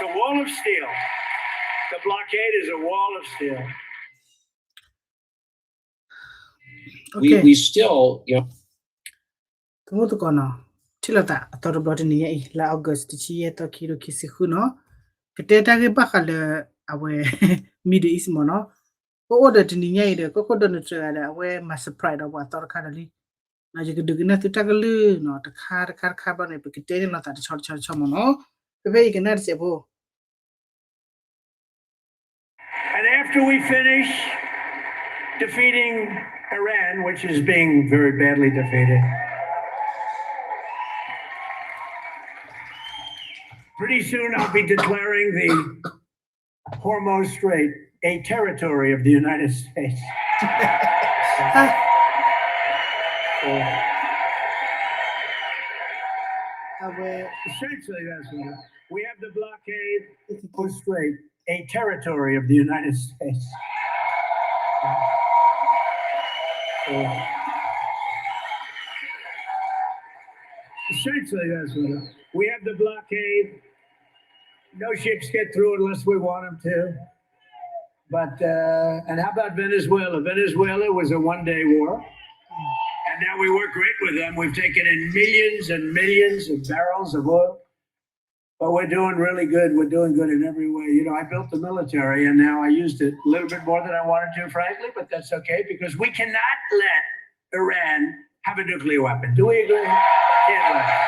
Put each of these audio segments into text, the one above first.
It's a wall of steel. The blockade is a wall of steel. We, we still, you know, သမူသကိးနီၤ, ထံၣ်လိာ်သးအသီတဘျီတနံၤညါအံၤ လါ August တဆံယဲၢ်သီ ခံကထိခံဆံဃုနီၤ, ကတဲတၢ်ဂ့ၢ်ဘၣ်ဃးလၢ အဝဲ Middle East မ့ၢ်နီၤ, ပအိၣ်ဒီးတနံၤညါအံၤဒီး ကီၢ်ခိၣ် Donald Trump ဒီး အဝဲမၤ surprise ဒီးပှၤသီတခါဒီးလံ, ယကဒုးကနၣ်သုတၢ်ကလုၢ်နီၤ, တခါတခါတခါဘျီန့ၣ် ပကတဲန့ၢ်လိာ်သးတဆီတဆီတဆီမ့ၢ်နီၤ, ဖဲဖဲအံၤ ကနၣ်တစဲးဖိ And after we finish defeating Iran, which is being very badly defeated, pretty soon I'll be declaring the Hormuz Strait a territory of the United States. Essentially, that's what it is. We have the blockade, Hormuz Strait, a territory of the United States. Essentially, that's what it is. We have the blockade. No ships get through unless we want them to. But, uh, and how about Venezuela? Venezuela was a one-day war. And now we work great with them. We've taken in millions and millions of barrels of oil. But we're doing really good. We're doing good in every way. You know, I built the military, and now I used it a little bit more than I wanted to, frankly, but that's okay because we cannot let Iran have a nuclear weapon. Do we agree? Can't let it.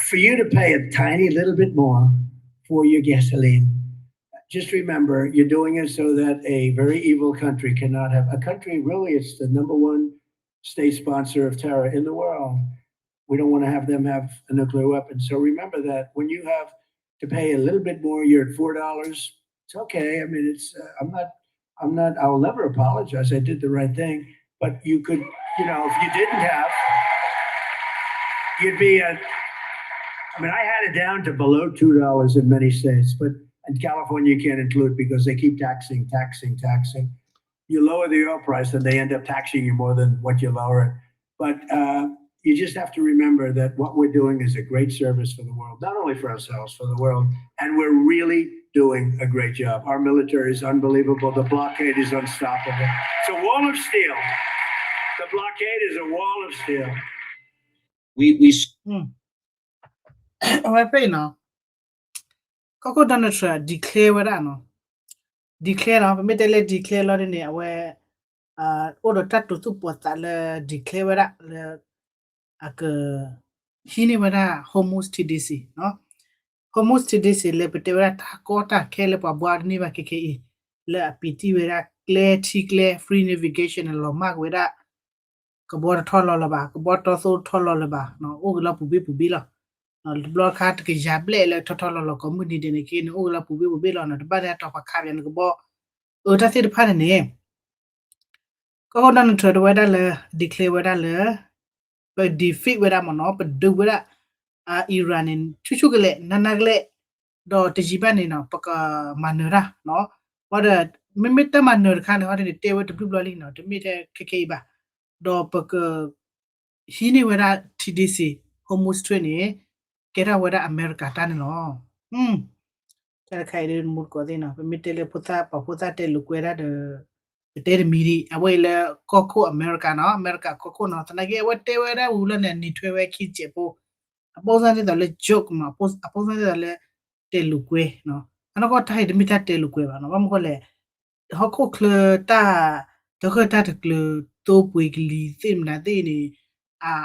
For you to pay a tiny little bit more for your gasoline, just remember, you're doing it so that a very evil country cannot have, a country, really, it's the number one state sponsor of terror in the world. We don't want to have them have a nuclear weapon. So remember that when you have to pay a little bit more, you're at four dollars. It's okay. I mean, it's, uh, I'm not, I'm not, I'll never apologize. I did the right thing. But you could, you know, if you didn't have, you'd be at, I mean, I had it down to below two dollars in many states, but in California, you can't include because they keep taxing, taxing, taxing. You lower the oil price, then they end up taxing you more than what you lower it. But, uh, you just have to remember that what we're doing is a great service for the world, not only for ourselves, for the world. And we're really doing a great job. Our military is unbelievable. The blockade is unstoppable. It's a wall of steel. The blockade is a wall of steel. We, we အဝဲဖဲအံၤနီၤ, ကီၢ်ခိၣ် Donald Trump declare ဝဲဒၣ်နီၤ, declare နီၤ, ပမ့ၢ်တဲလၢ declare လီၤဒ်န့ၣ် အဝဲ အိၣ်ဒီးတၢ်တိာ်သူၣ်ပိာ်သးလၢ declare ဝဲဒၣ်လၢ အက ဟံးန့ၢ်ဝဲဒၣ် Hormuz ထံဒ့စ့ၢ်နီၤ, Hormuz ထံဒ့စ့ၢ်လၢပတဲဝဲဒၣ်တၢ်ကီတၢ်ခဲလၢပှၤဘှါတန့ၢ်ဘၣ်ခဲခဲအံၤ, လၢအပံးတံၢ်ဝဲဒၣ်ကျဲထံကျဲ free navigation လီၤမၢ်က့ၤဝဲဒၣ် ကဘီတထီၣ်လီၤလၢၤဘၣ်, ကဘီတီသိတထီၣ်လီၤလၢၤဘၣ်, အိၣ်က့ၤလီၤပူၤဘ့ၣ်ပူၤဘ့ၣ်လီၤ. တဘျီခါတကယၤဘျဲၣ်လၢထီထီၣ်လီၤလီၤ ကိးမုၢ်နံၤဒဲးန့ၣ်က့န့ၣ် အိၣ်က့ၤလီၤပူၤဘ့ၣ်ပူၤဘ့ၣ်လီၤနီၤ, တဘၣ်ဒၣ်တီၤပှၤခးပယၤန့ၣ်ကဘီ, အၢ တၢ်သ့ၣ်တဖၣ်န့ၣ်န့ၣ် ကီၢ်ခိၣ် Donald Trump တဲဝဲဒၣ်လၢ declare ဝဲဒၣ်လၢ ပ defeat ဝဲဒၣ်မ့ၢ်နီၤ, ပဒုးဝဲဒၣ် Iran န့ၣ် ဆူၣ်ဆူၣ်ကလဲာ် နးနးကလဲာ်, ဒီးတယံာ်ဘၣ်န့ၣ်နီၤ ပကမၤနၢၤတၢ်နီၤ, ဝံၤဒီး မ့မ့ၢ်တၢ်မၤနၢၤတခါန့ၣ် ဟီဒ်န့ၣ် တဲဝဲတဘျုးဘျီလံနီၤ, တမ့ၢ်ထဲခဲခဲအံၤဘၣ်, ဒီးပက ဟံးန့ၢ်ဝဲဒၣ် ထံဒ့စ့ၢ် Hormuz Strait န့ၣ် ကဲထီၣ်ဝဲဒၣ်အမဲရကၤတၢ်န့ၣ်လီၤ. တၢ်တခါအံၤဒ်မူတကိးသ့ၣ်နီၤ, ပမ့ၢ်တဲလၢဖိသၣ်ပှၤဖိသၣ်တဲလိာ်ကွဲဒၣ်ဒီး ပတဲတမံၤဒံး, အဝဲအံၤလၢကီၢ်ခိၣ်အမဲရကၤနီၤ, အမဲရကၤကီၢ်ခိၣ်နီၤ, သနာ်က့အဝဲတဲဝဲဒၣ်ဝံၤလီၤန့ၣ် နံၤထွဲဝဲခံစဲးဖိ, အပိၢ်စၢ်သ့ၣ်သိးလၢ joke မး, အပိၢ်စၢ်သ့ၣ်သိးလၢ တဲလိာ်ကွဲနီၤ, အနီၢ်ကီၢ်တၢ်အံၤတမ့ၢ်တၢ်တဲလိာ်ကွဲဘၣ်နီၤ, ဘၣ်မနုၤဃိလဲၣ် ဟီၣ်ခိၣ်ချၢတၢ် တဂၢၢ်တၢ်တကျၢၤ သိပှ့ၤကလံၤသ့ၣ်မနုၤသ့ၣ်န့ၣ် အ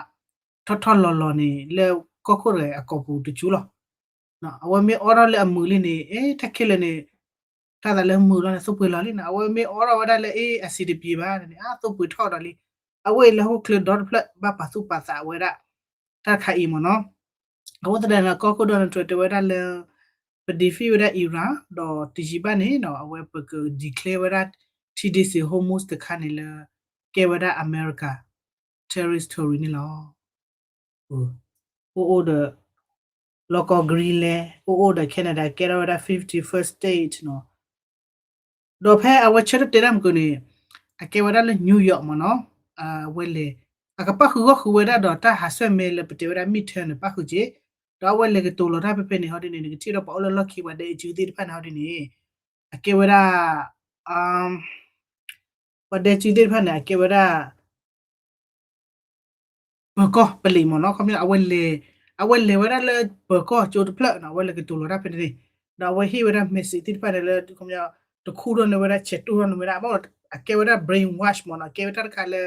ထီၣ်ထီၣ်လီၤလီၤန့ၣ် လၢကီၢ်ခိၣ်တဂၤအကိာ်ပူၤတကၠူလီၤ. အဝဲမ့ၢ်အိးထီၣ်လၢအမုာ်လံန့ၣ် အဲ တၢ်ခဲလၢာ်န့ၣ် တၢ်သးလၢမုာ်လီၤန့ၣ် သိပှ့ၤလီၤလံနီၤ, အဝဲမ့ၢ်အိးထီၣ်ဝဲဒၣ်လၢ အဲ အစံးတပျ့ၤဘၣ်န့ၣ် အသိပှ့ၤထီၣ်ဒီးလံ. အဝဲအံၤလၢဟီၣ်ခိၣ်ချၢဒီတဖျၢၣ်ဘၣ်ပာ်သူၣ်ပာ်သးဝဲဒၣ် တၢ်တခါအံၤမ့ၢ်နီၤ. အဃိသတးဒီး ကီၢ်ခိၣ် Donald Trump တဲဝဲဒၣ်လၢ ပ defeat ဝဲဒၣ် Iran ဒီးတယံာ်ဘၣ်န့ၣ်နီၤ အဝဲပက declare ဝဲဒၣ် ထံဒ့စ့ၢ် Hormuz တခါန့ၣ်လၢ ကဲဝဲဒၣ်အမဲရကၤ territory န့ၣ်လီၤ. အိၣ်အိၣ်ဒီး လီၢ်ကီၢ် Greenland အိၣ်အိၣ်ဒီး Canada ကဲထီၣ်ဝဲဒၣ် fifty-first state နီၤ. ဒီးဖဲအဝဲဆၢထၢၣ်တဲတၢ်မုၢ်ကၢၤန့ၣ် အကဲဝဲဒၣ်လၢ New York မ့ၢ်နီၤ, အဝဲလဲၤ အကပၣ်ဃုာ်ဂီၢ်ဃုာ်ဝဲဒၣ်ဒီးတၢ်ဟးဆှဲၣ်မဲလၢပတဲဝဲဒၣ် midterm န့ၣ် ပၣ်ဃုာ်က့ၤ, ဒီးအဝဲလဲၤကတိၤလီၤတၢ်ဖဲဖဲန့ၣ် ဟီဒ်န့ၣ် နကထံၣ်ဒီးပှၤအိၣ်လၢလီၢ်ခံ ပှၤဒဲအစုသ့ၣ်တဖၣ်န့ၣ် ဟီဒ်န့ၣ် အကဲဝဲဒၣ် ပှၤဒဲအစုသ့ၣ်တဖၣ်န့ၣ် အကဲဝဲဒၣ် ပၢၤကီၢ်ပလံးမ့ၢ်နီၤ, ခီပညီ အဝဲလဲၤ အဝဲလဲၤဝဲဒၣ်လၢပၢၤကီၢ်ကၠိတဖျၢၣ်နီၤ, အဝဲလဲၤကတိၤလီၤတၢ်ဖဲန့ၣ်, ဒီးအဝဲဟ့ၣ်ဝဲဒၣ် message သ့ၣ်တဖၣ်န့ၣ်လၢ ခီပညီ တခူထီၣ်န့ၢ်ဝဲဒၣ် ဆဲးတူၢ်ထီၣ်န့ၢ်ဝဲဒၣ် အကဲဝဲဒၣ် brainwash မ့ၢ်နီၤ, ကဲဝဲတၢ်တခါလၢ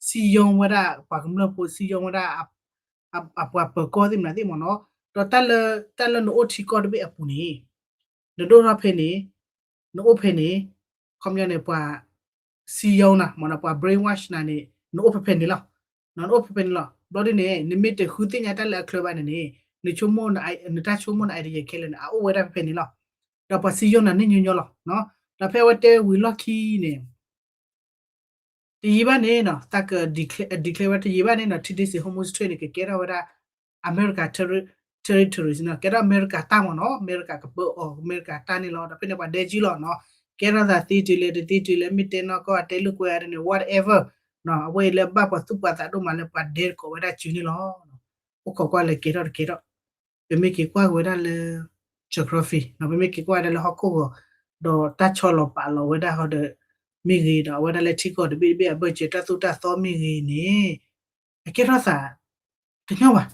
စံယိဝဲဒၣ် ပှၤကမျၢၢ်ဖိ စံယိဝဲဒၣ် အပှၤပၢၤကီၢ်သ့ၣ်မနုၤသ့ၣ်မ့ၢ်နီၤ, ဒီးတၢ်လၢ တၢ်လၢနအိၣ်ထံကီၢ်တဘ့ၣ်အပူၤန့ၣ် နဒိၣ်ထီၣ်ဖဲန့ၣ် နအိၣ်ဖဲန့ၣ် ခီပညီန့ၣ် ပှၤစံယိနၤမ့ၢ်နီၤ, ပှၤ brainwash နၤန့ၣ် နအိၣ်ဖဲဖဲန့ၣ်လီၤ, နအိၣ်ဖဲဖဲန့ၣ်လီၤ. ဘျီဒ်န့ၣ် နမ့ၢ်တဃုသ့ၣ်ညါတၢ်လၢအချၢဘၣ်န့ၣ်န့ၣ် နဆိကမိၣ် နတၢ်ဆိကမိၣ် န idea ခဲလၢာ်န့ၣ် အအိၣ်ဝဲဒၣ်ဖဲဖဲန့ၣ်လီၤ. ဒီးပှၤစံယိနၤန့ၣ်ညီညီလီၤ. ဒီးဖဲအဝဲတဲဝံၤလီၢ်ခံန့ၣ် တယံာ်ဘၣ်န့ၣ်နီၤ သးက declare ဝဲတယံာ်ဘၣ်န့ၣ်နီၤ Tennessee Hormuz Strait န့ၣ် ကကဲထီၣ်ဝဲဒၣ် America territories နီၤ, ကဲထီၣ်အမဲရကၤတၢ်မ့ၢ်နီၤ, အမဲရကၤကပၢအီၤ အမဲရကၤတၢ်န့ၣ်လီၤ. ဒီးဖဲန့ၣ်ပှၤဒဲကုလီၤနီၤ, ကဲထီၣ်သးသ့တုၤလဲၣ်တသ့တုၤလဲၣ် မ့ၢ်တဲနီၢ်ကီၢ် အတဲလိာ်ကွဲအါန့ၣ် whatever နီၤ, အဝဲအံၤလၢဘၣ်ပှၤသူၣ်ပှၤသးဒိၣ်မးလၢပှၤဒဲကီးဝဲဒၣ်စုန့ၣ်လီၤ. အိၣ်ခိးကွၢ်လၢကဲထီၣ်တကဲထီၣ်, ပမ့ၢ်က့ၤကွၢ်က့ၤဝဲဒၣ်လၢ geography နီၤ, ပမ့ၢ်က့ၤကွၢ်ဝဲဒၣ်လၢဟီၣ်ခိၣ်ဂီၤ ဒီးတၢ်ဆီလီၤပာ်လီၤဝဲဒၣ်ဟီဒီး မ့ၢ်ဂ့ၤ ဒီးအဝဲဒၣ်လၢထံကီၢ်တဘ့ၣ်တဘ့ၣ် အဘၢၣ်စၢၤတၢ်သိၣ်တၢ်သီမ့ၢ်ဂ့ၤန့ၣ် အကဲထီၣ်သးတညီဘၣ်,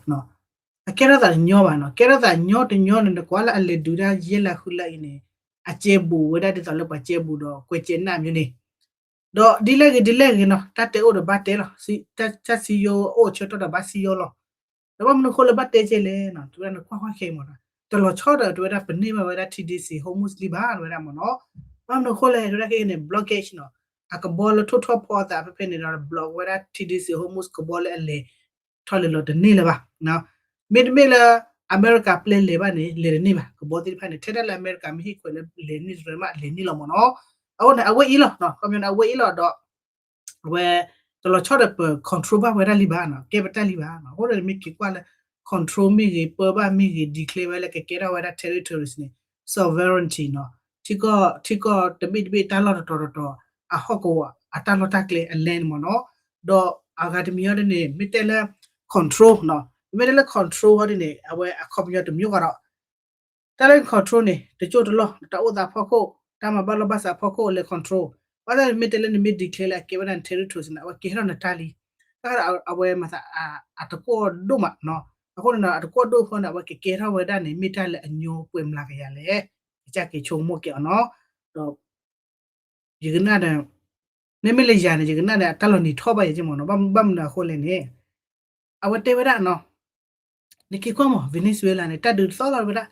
အကဲထီၣ်သးတညီဘၣ်နီၤ, ကဲထီၣ်သးညီတညီန့ၣ် နကွၢ်လၢအလဲၤဒုးတၢ်ယဲၢ်လါဃုလါအံၤန့ၣ် အကဲဘူးဝဲဒၣ်ဒ်သိးလၢပှၤကဲဘူးဒီးကွဲးကဲးနၣ်မ့ၢ်န့ၣ် ဒီးဒ်လဲၣ်ဂ့ၤဒ်လဲၣ်ဂ့ၤနီၤ တၢ်တဲအိၣ်ဒီးဘၣ်တဲလီၤ, တၢ်စံယိအိၣ်ဆၢကတီၢ်ဒီးဘၣ်စံယိလီၤ. ဒီးဘၣ်မနုၤအဃိလၢဘၣ်တဲကဲလဲၣ်နီၤ, တုၤဒၣ်နကွၢ်ကွၢ်ခဲအံၤမ့ၢ်နီၤ, တလီၤဆီဒီးတုၤဝဲဒၣ်ပန့ၢ်ဘၣ်ဝဲဒၣ် Tennessee Hormuz လံဘၣ် ဝဲဒၣ်မ့ၢ်နီၤ, ဘၣ်မနုၤအဃိလဲၣ် တုၤဒၣ်ခဲအံၤန့ၣ် blockage နီၤ, အကဘီလၢထိၣ်ထီၣ်ဖီအသးဖဲဖဲန့ၣ်ဒီး block ဝဲဒၣ် Tennessee Hormuz ကဘီလၢအလဲၤ ထီၣ်လဲၤလီၤတန့ၢ်လၢၤဘၣ်. မ့တမ့ၢ်လၢ အမဲရကၤပျဲလဲၤဘၣ်န့ၣ် လဲၤတန့ၢ်ဘၣ်, ကဘီသ့ၣ်တဖၣ်န့ၣ် ထဲဒၣ်လၢအမဲရကၤမ့ၢ်ဟ့ၣ်ခွဲးလၢလဲၤန့ၢ်တရၢမး လဲၤန့ၢ်လီၤမ့ၢ်နီၤ. အဃိန့ၣ် အဝဲအံၤလီၤ, ခီပညီန့ၣ် အဝဲအံၤလီၤဒီး အဝဲ တလီၤဆီဒီးပ control ဘၣ်ဝဲဒၣ်လံဘၣ်နီၤ, ကဲပတၢ်လံဘၣ်နီၤ. အဃိန့ၣ်မ့ၢ်က့ၤကွၢ်လၢ control မ့ၢ်ဂ့ၤ ပၢဘၣ်မ့ၢ်ဂ့ၤ declare ဝဲလၢကကဲထီၣ်ဝဲဒၣ် territories န့ၣ် sovereignty နီၤ, ထံကီၢ် ထံကီၢ်တဘ့ၣ်တဘ့ၣ်တၢ်လီၢ်တတီၤတတီၤ အဟီၣ်ကဝီၤအတၢ်လီၢ်တၢ်ကျဲအ land မ့ၢ်နီၤ. ဒီးအဂၤတမံၤအံၤဒ်န့ၣ် မ့ၢ်တဲလၢ control နီၤ, မ့ၢ်တဲလၢ control အံၤဒ်န့ၣ် အဝဲအခီပညီတမျိုးဃီဒီး တၢ်လၢ control န့ၣ် တကၠိၢ်တလီၢ် တၢ်အိၣ်သးဖီခိၣ် တၢ်မၤဘၣ်လိာ်ဘၣ်စးဖီခိၣ်လဲၤ control, ဘၣ်ဆၣ်န့ၣ်မ့ၢ်တဲလၢနမ့ၢ် declare လၢအကဲဝဲဒၣ်န territories န့ၣ် အဝဲကဲထီၣ်နတၢ်လံ. တၢ်ဃီဒီးအဝဲမၤသး အတကွီၢ်ဒိၣ်မးနီၤ, အဃိန့ၣ်ဒီး အတကွီၢ်ဒိၣ်အဃိန့ၣ် အဝဲကကဲထီၣ်ဝဲဒၣ်န့ၣ် မ့ၢ်တၢ်လၢအညီပှဲၤမျးကယၤလဲၣ်, ကစၢ်က့ၤဆိကမိၣ်က့ၤအီၤနီၤ. ဒီး ယကနၣ်ဒီး မ့မ့ၢ်လၢယၤန့ၣ် ယကနၣ်န့ၣ် အတၢ်လီၤနံၤထီၣ်ဘၣ်ယဲၢ်မ့ၢ်နီၤ, ဘၣ်မနုၤအဃိလဲၣ်န့ၣ် အဝဲတဲဝဲဒၣ်နီၤ, နက့ၤကွၢ်မး Venezuela န့ၣ် တၢ်ဒုးတသီၣ်လီၤဝဲဒၣ်,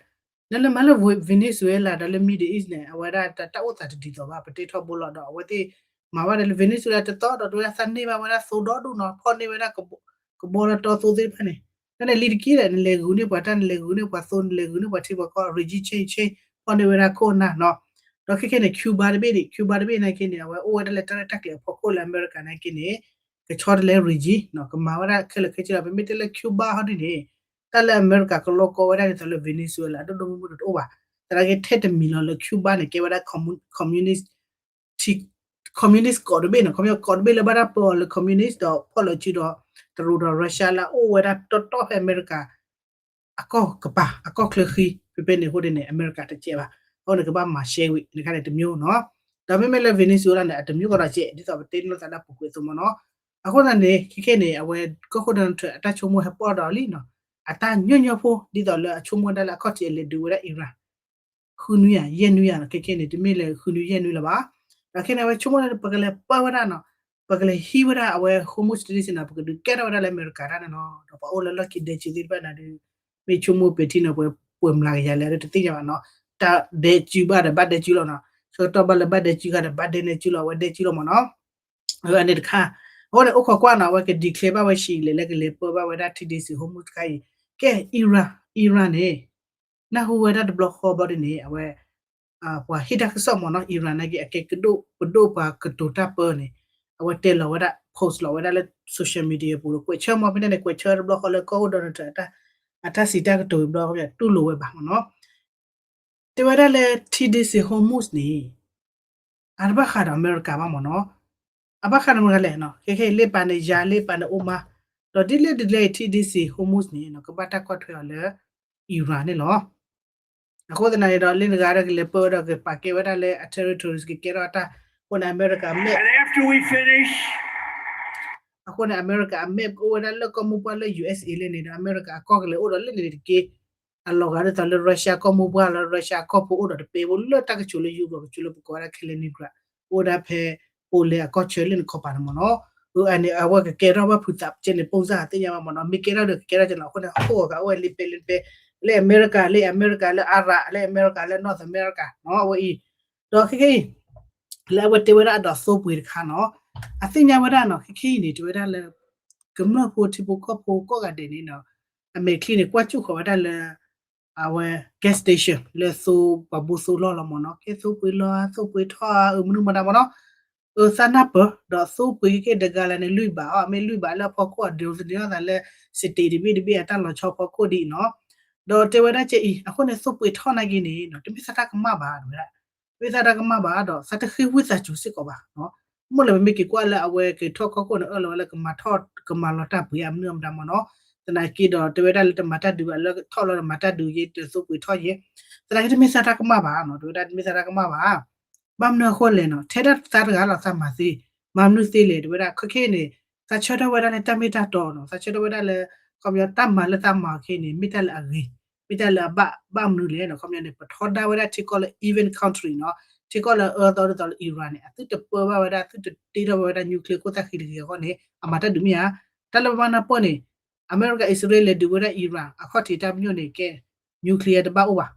နလၢမၤလၢ Venezuela ဒီးလၢ Middle East န့ၣ် အဝဲဒၣ်တၢ်အိၣ်သးတဒ်သိးဘၣ် ပတဲထီဘိလီၤဒီး အဝဲသ့ၣ်မၤဝဲဒၣ်လၢ Venezuela တသီၣ်ဒီး တဝဲဒၣ်သးန့ၢ်ဘၣ်ဝဲဒၣ်သိဒီဒူၣ်နီၤ, ဖီၣ်န့ၢ်ဝဲဒၣ် ကဘီလၢတီသိသ့ၣ်တဖၣ်န့ၣ်, တၢ်န့ၣ်လံတက့ၢ်ဒီး နလဲၤဂုာ်န့ၢ်ပှၤတၢ် နလဲၤဂုာ်န့ၢ်ပှၤသိ နလဲၤဂုာ်န့ၢ်ပှၤထံပှၤကီၢ် regime change change ဖီၣ်န့ၢ်ဝဲဒၣ်ခိၣ်နၢ်နီၤ. ဒီးခဲခဲန့ၣ် Cuba တဘ့ၣ်န့ၣ် Cuba တဘ့ၣ်နာ်က့န့ၣ် အဝဲအိၣ်ဝဲဒၣ်လၢတၢ်ရဲၣ်တၢ်ကျဲၤအဖီခိၣ်လၢအမဲရကၤနာ်က့န့ၣ် ကဆီတလဲ regime နီၤ, ကမၤဝဲဒၣ်ခဲလၢာ်ခဲဆ့လီၤ. ပမ့ၢ်တဲလၢ Cuba ဟီဒ်န့ၣ် တၢ်လၢအမဲရကၤကလီကီဝဲဒၣ်ဒ်သိးလၢ Venezuela အဒိၣ်ဒိၣ်မုၢ်မုၢ်တအိၣ်ဘၣ်. သနာ်က့ထဲတမံၤလီၤလၢ Cuba န့ၣ် ကဲဝဲဒၣ် communist communist ကီးတဘ့ၣ်နီၤ, ခီပညီကီးတဘ့ၣ်လၢဘၣ်တၢ်ပၢအီၤလၢ communist ဒီးဖီၣ်လီၤစုဒီး တရူးဒီး Russia လၢအအိၣ်ဝဲဒၣ်တီတီဖဲအမဲရကၤ အကီၢ်ကပၤ အကီၢ်ချၢဃံ ဖဲဖဲန့ၣ်အဃိန့ၣ် အမဲရကၤတကဲးဘၣ်. အဃိန့ၣ် ကဘၣ်မၤရှဲဝံၤ နခါန့ၣ်တမျိုးနီၤ. ဒီးမ့မ့ၢ်လၢ Venezuela န့ၣ် အတမျိုးကဒီးကဲး ဒ်သိးပတဲနီၢ်သးလၢပူၤကွံာ်အသိးမ့ၢ်နီၤ. အဃိသတးန့ၣ် ခဲခဲန့ၣ် အဝဲကီၢ်ခိၣ် Donald Trump အတၢ်ဆိကမိၣ်ဟဲပီၣ်ဒီးလံနီၤ. အတၢ်ညီညီဖိ ဒ်သိးလၢအဆိကမိၣ်ဒၣ်လၢအခီၣ်ထံးအလဲၤဒုးဝဲဒၣ် Iran ဃုနွံယၤ ယဲၢ်နွံယၤနီၤ, ခဲခဲန့ၣ် တမ့ၢ်လၢဃုနွံယဲၢ်နွံလၢၤဘၣ်. ဒီးခဲန့ၣ် အဝဲဆိကမိၣ်ဒၣ်လၢ ပကလဲၤပၢဝဲဒၣ်နီၤ, ပကလဲၤဟံးဝဲဒၣ်အဝဲ Hormuz Strait န့ၣ် ပကဒုးကဲထီၣ်ဝဲဒၣ်လၢအမဲရကၤတၢ်န့ၣ်လီၤ. ဒီးပှၤအိၣ်လၢလီၢ်ခံဒဲစုသ့ၣ်တဖၣ်န့ၣ်ဒီး မ့ၢ်ဆိကမိၣ်ပထံၣ်န့ၣ် ပှဲၤမျးကယၤလဲၣ် အဒိတသ့ၣ်ညါဘၣ်နီၤ. တၢ်ဒဲစုဘၣ်ဒီးဘၣ်ဒဲစုလီၤနီၤ, ဆၢကတီၢ်ဘၣ်လၢဘၣ်ဒဲစုခါဒီးဘၣ်ဒဲန့ၢ်စုလီၤ, အဝဲဒဲစုလီၤမ့ၢ်နီၤ. အန့ၣ်တခါ, အဃိန့ၣ် အိၣ်ခိးကွၢ်နီၤ, အဝဲက declare ဘၣ်ဝဲဆံးလဲၣ် လၢကလဲၤပၢဘၣ်ဝဲဒၣ် Tennessee Hormuz တခါအံၤ, ကဲ Iran, Iran န့ၣ် နၢ်ဟူဝဲဒၣ်တဘျီဃီဘျီဒ်န့ၣ် အဝဲ ပှၤဟ့ၣ်တၢ်ကစီၣ်မ့ၢ်နီၤ, Iran နာ်က့ အကဲကဒိၣ်ပဒိၣ်ပှၤကတိၤတၢ်ပၢန့ၣ်, အဝဲတဲလီၤဝဲဒၣ် post လီၤဝဲဒၣ်လၢ social media ပူၤဒီး ကွဲးဆၢမ့ၢ်ဖဲန့ၣ်န့ၣ် ကွဲးဆၢတဘျီဃီလၢကီၢ်ခိၣ် Donald Trump အတၢ်စံးတၢ်ကတိၤဝံၤဘျီ တူၢ်လိာ်ဝဲဘၣ်မ့ၢ်နီၤ. တဲဝဲဒၣ်လၢ Tennessee Hormuz န့ၣ် အတဘၣ်ဃးဒီးအမဲရကၤဘၣ်မ့ၢ်နီၤ, အဘၣ်ဃးဒီးမတၤလဲၣ်နီၤ, ခဲခဲအံၤ လ့ပာ်န့ၣ်ယၤ လ့ပာ်န့ၣ်အိၣ်မး, ဒီးဒ်လဲၣ်ဒ်လဲၣ် T D C Hormuz န့ၣ် ကဘၣ်တၢ်ကွၢ်ထွဲအီၤလၢ Iran န့ၣ်လီၤ. အဃိသတးန့ၣ်ဒီး လၢနဂၤဒီးကလဲၤပၢဒီးကပာ်ကဲဝဲဒၣ်လၢအ territories ကကဲထီၣ်အတၢ် အဃိန့ၣ် အမဲရကၤအ map အဃိန့ၣ် အမဲရကၤအ map အိၣ်ဝဲဒၣ်လၢကီၢ်မိၢ်ပှၢ်လၢ U S A လဲၣ်န့ၣ်ဒီး အမဲရကၤအကီၢ်ကလဲၤအိၣ်ဒီးလၢန့ၣ်တက့ၢ်. အလီၤဂာ်ဒ်သိးလၢ Russia ကီၢ်မိၢ်ပှၢ်လၢ Russia ကီၢ်ဖိအိၣ်ဒီးတပဲဖိလၢတၢ်ကဆိးလၢ Europe ကဆိးလၢပကိးဝဲဒၣ် Kaliningrad အိၣ်ဒၣ်ဖဲ Poland အကီၢ်ဆၢလၢနခီပၤန့ၣ်မ့ၢ်နီၤ. အန့ၣ် အဝဲကကဲထီၣ်ဘၣ်ဖုးသးကဲန့ၣ် ပိၢ်စၢ်သ့ၣ်ညါဘၣ်မ့ၢ်နီၤ. မ့ၢ်ကဲထီၣ်ဒီးကကဲထီၣ်ကဲလီၤ. အဃိန့ၣ် ဟီၣ်ခိၣ်ဂီၤကအိၣ်ဝဲလံပဲလံပဲ လၢအမဲရကၤ လၢအမဲရကၤ လၢအရၤ လၢအမဲရကၤ လၢ North America နီၤ အဝဲအံၤ. ဒီးခဲကနံၣ်အံၤ လၢအဝဲတဲဝဲဒၣ်အဒိးသိပှ့ၤတခါနီၤ, အသ့ၣ်ညါဝဲဒၣ်နီၤ ခဲကနံၣ်အံၤန့ၣ် တဲဝဲဒၣ်လၢ ကမျၢၢ်ဖိထံဖိကီၢ်ဖိကိးဂၤဒဲးန့ၣ်နီၤ, အမဲာ်ချံန့ၣ် ကွၢ်ကၠူၣ်ဃီၤဝဲဒၣ်လၢ အဝဲ gas station လၢသိပှၤဘိသိလီၢ်လီၤမ့ၢ်နီၤ, ကဲသိပှ့ၤလီၤ သိပှ့ၤထီၣ် အမနုၤမတၤမ့ၢ်နီၤ, အသးနၢ်ပၢၢ် ဒီးသိပှ့ၤခဲကနံၣ်တဂၤလၢန့ၣ် လွံၢ်ဘးအီၤ မ့ၢ်လွံၢ်ဘးလၢအဖီခိၣ်အဒိးသန့ၤအီၤသးလၢ state တဘ့ၣ်တဘ့ၣ်အတၢ်လီၤဆီဖီခိၣ်ဒ်အံၤနီၤ, ဒီးတဲဝဲဒၣ်ကဲအံၤ အဃိန့ၣ် သိပှ့ၤထီၣ်နာ်က့န့ၣ်နီၤ တမ့ၢ်သးတၢ်ကမၣ်ဘၣ် တဲဝဲဒၣ် တမ့ၢ်သးတၢ်ကမၣ်ဘၣ်ဒီး သးတဃ့ဝံသးစူၤစ့ၢ်ကီးဘၣ်နီၤ, မ့ၢ်လၢပမ့ၢ်က့ၤကွၢ်လၢအဝဲက့ၤထီၣ်ကီၢ်ခိၣ်န့ၣ် အၢၣ်လီၤဝဲလၢကမၤထီၣ် ကမၤလီၤတၢ်ပှ့ၤအမနုၤအမတၤမ့ၢ်နီၤ, သနာ်က့ဒီး တဲဝဲဒၣ်လၢတမၤတၢ်ဒုးဘၣ် လၢထီၣ်လီၤတမၤတၢ်ဒုးက့ တသိပှ့ၤထီၣ်ယဲ, သနာ်က့တမ့ၢ်သးတၢ်ကမၣ်ဘၣ်နီၤ, တဲဝဲဒၣ်တမ့ၢ်သးတၢ်ကမၣ်ဘၣ် ဘၣ်မနုၤအဃိလဲၣ်နီၤ, ထဲဒၣ်သးတဂၤလီၤသးမၤသ့, မၤမနုၤသ့လဲၣ် တဲဝဲဒၣ် ခဲကနံၣ်အံၤန့ၣ် သးဆၢထၢၣ်ဝဲဒၣ်လၢတၢ်မ့ၢ်တၢ်တီနီၤ, သးဆၢထၢၣ်ဝဲဒၣ်လၢ ခီပညီတၢ်မၤလၢသးမၤအီၤခဲအံၤန့ၣ် မ့ၢ်တၢ်လၢအဂ့ၤ, မ့ၢ်တၢ်လၢအဘၣ် ဘၣ်မနုၤလဲၣ်နီၤ, ခီပညီန့ၣ် ပထီဒါဝဲဒၣ်ထံကီၢ်လၢ even country နီၤ, ထံကီၢ်လၢအအၢအသီဒ်သိးလၢ Iran န့ၣ် အသုတပၢဘၣ်ဝဲဒၣ် သုတတ့ထီၣ်ဘၣ်ဝဲဒၣ် nuclear ခိၣ်သၣ်ဃံတဂ့ၤအဂီၢ်န့ၣ် အမၤတၢ်ဒုးမ့ၢ်ဧါ, တၢ်လၢပဘၣ်နၢ်ပၢၢ်န့ၣ် အမဲရကၤ အံၣ်စရ့လးလဲၤဒုးဝဲဒၣ် Iran အခီၣ်ထံးတၢ်ပညိၣ်န့ၣ် ကဲ nuclear တဘၣ်အိၣ်ဘၣ်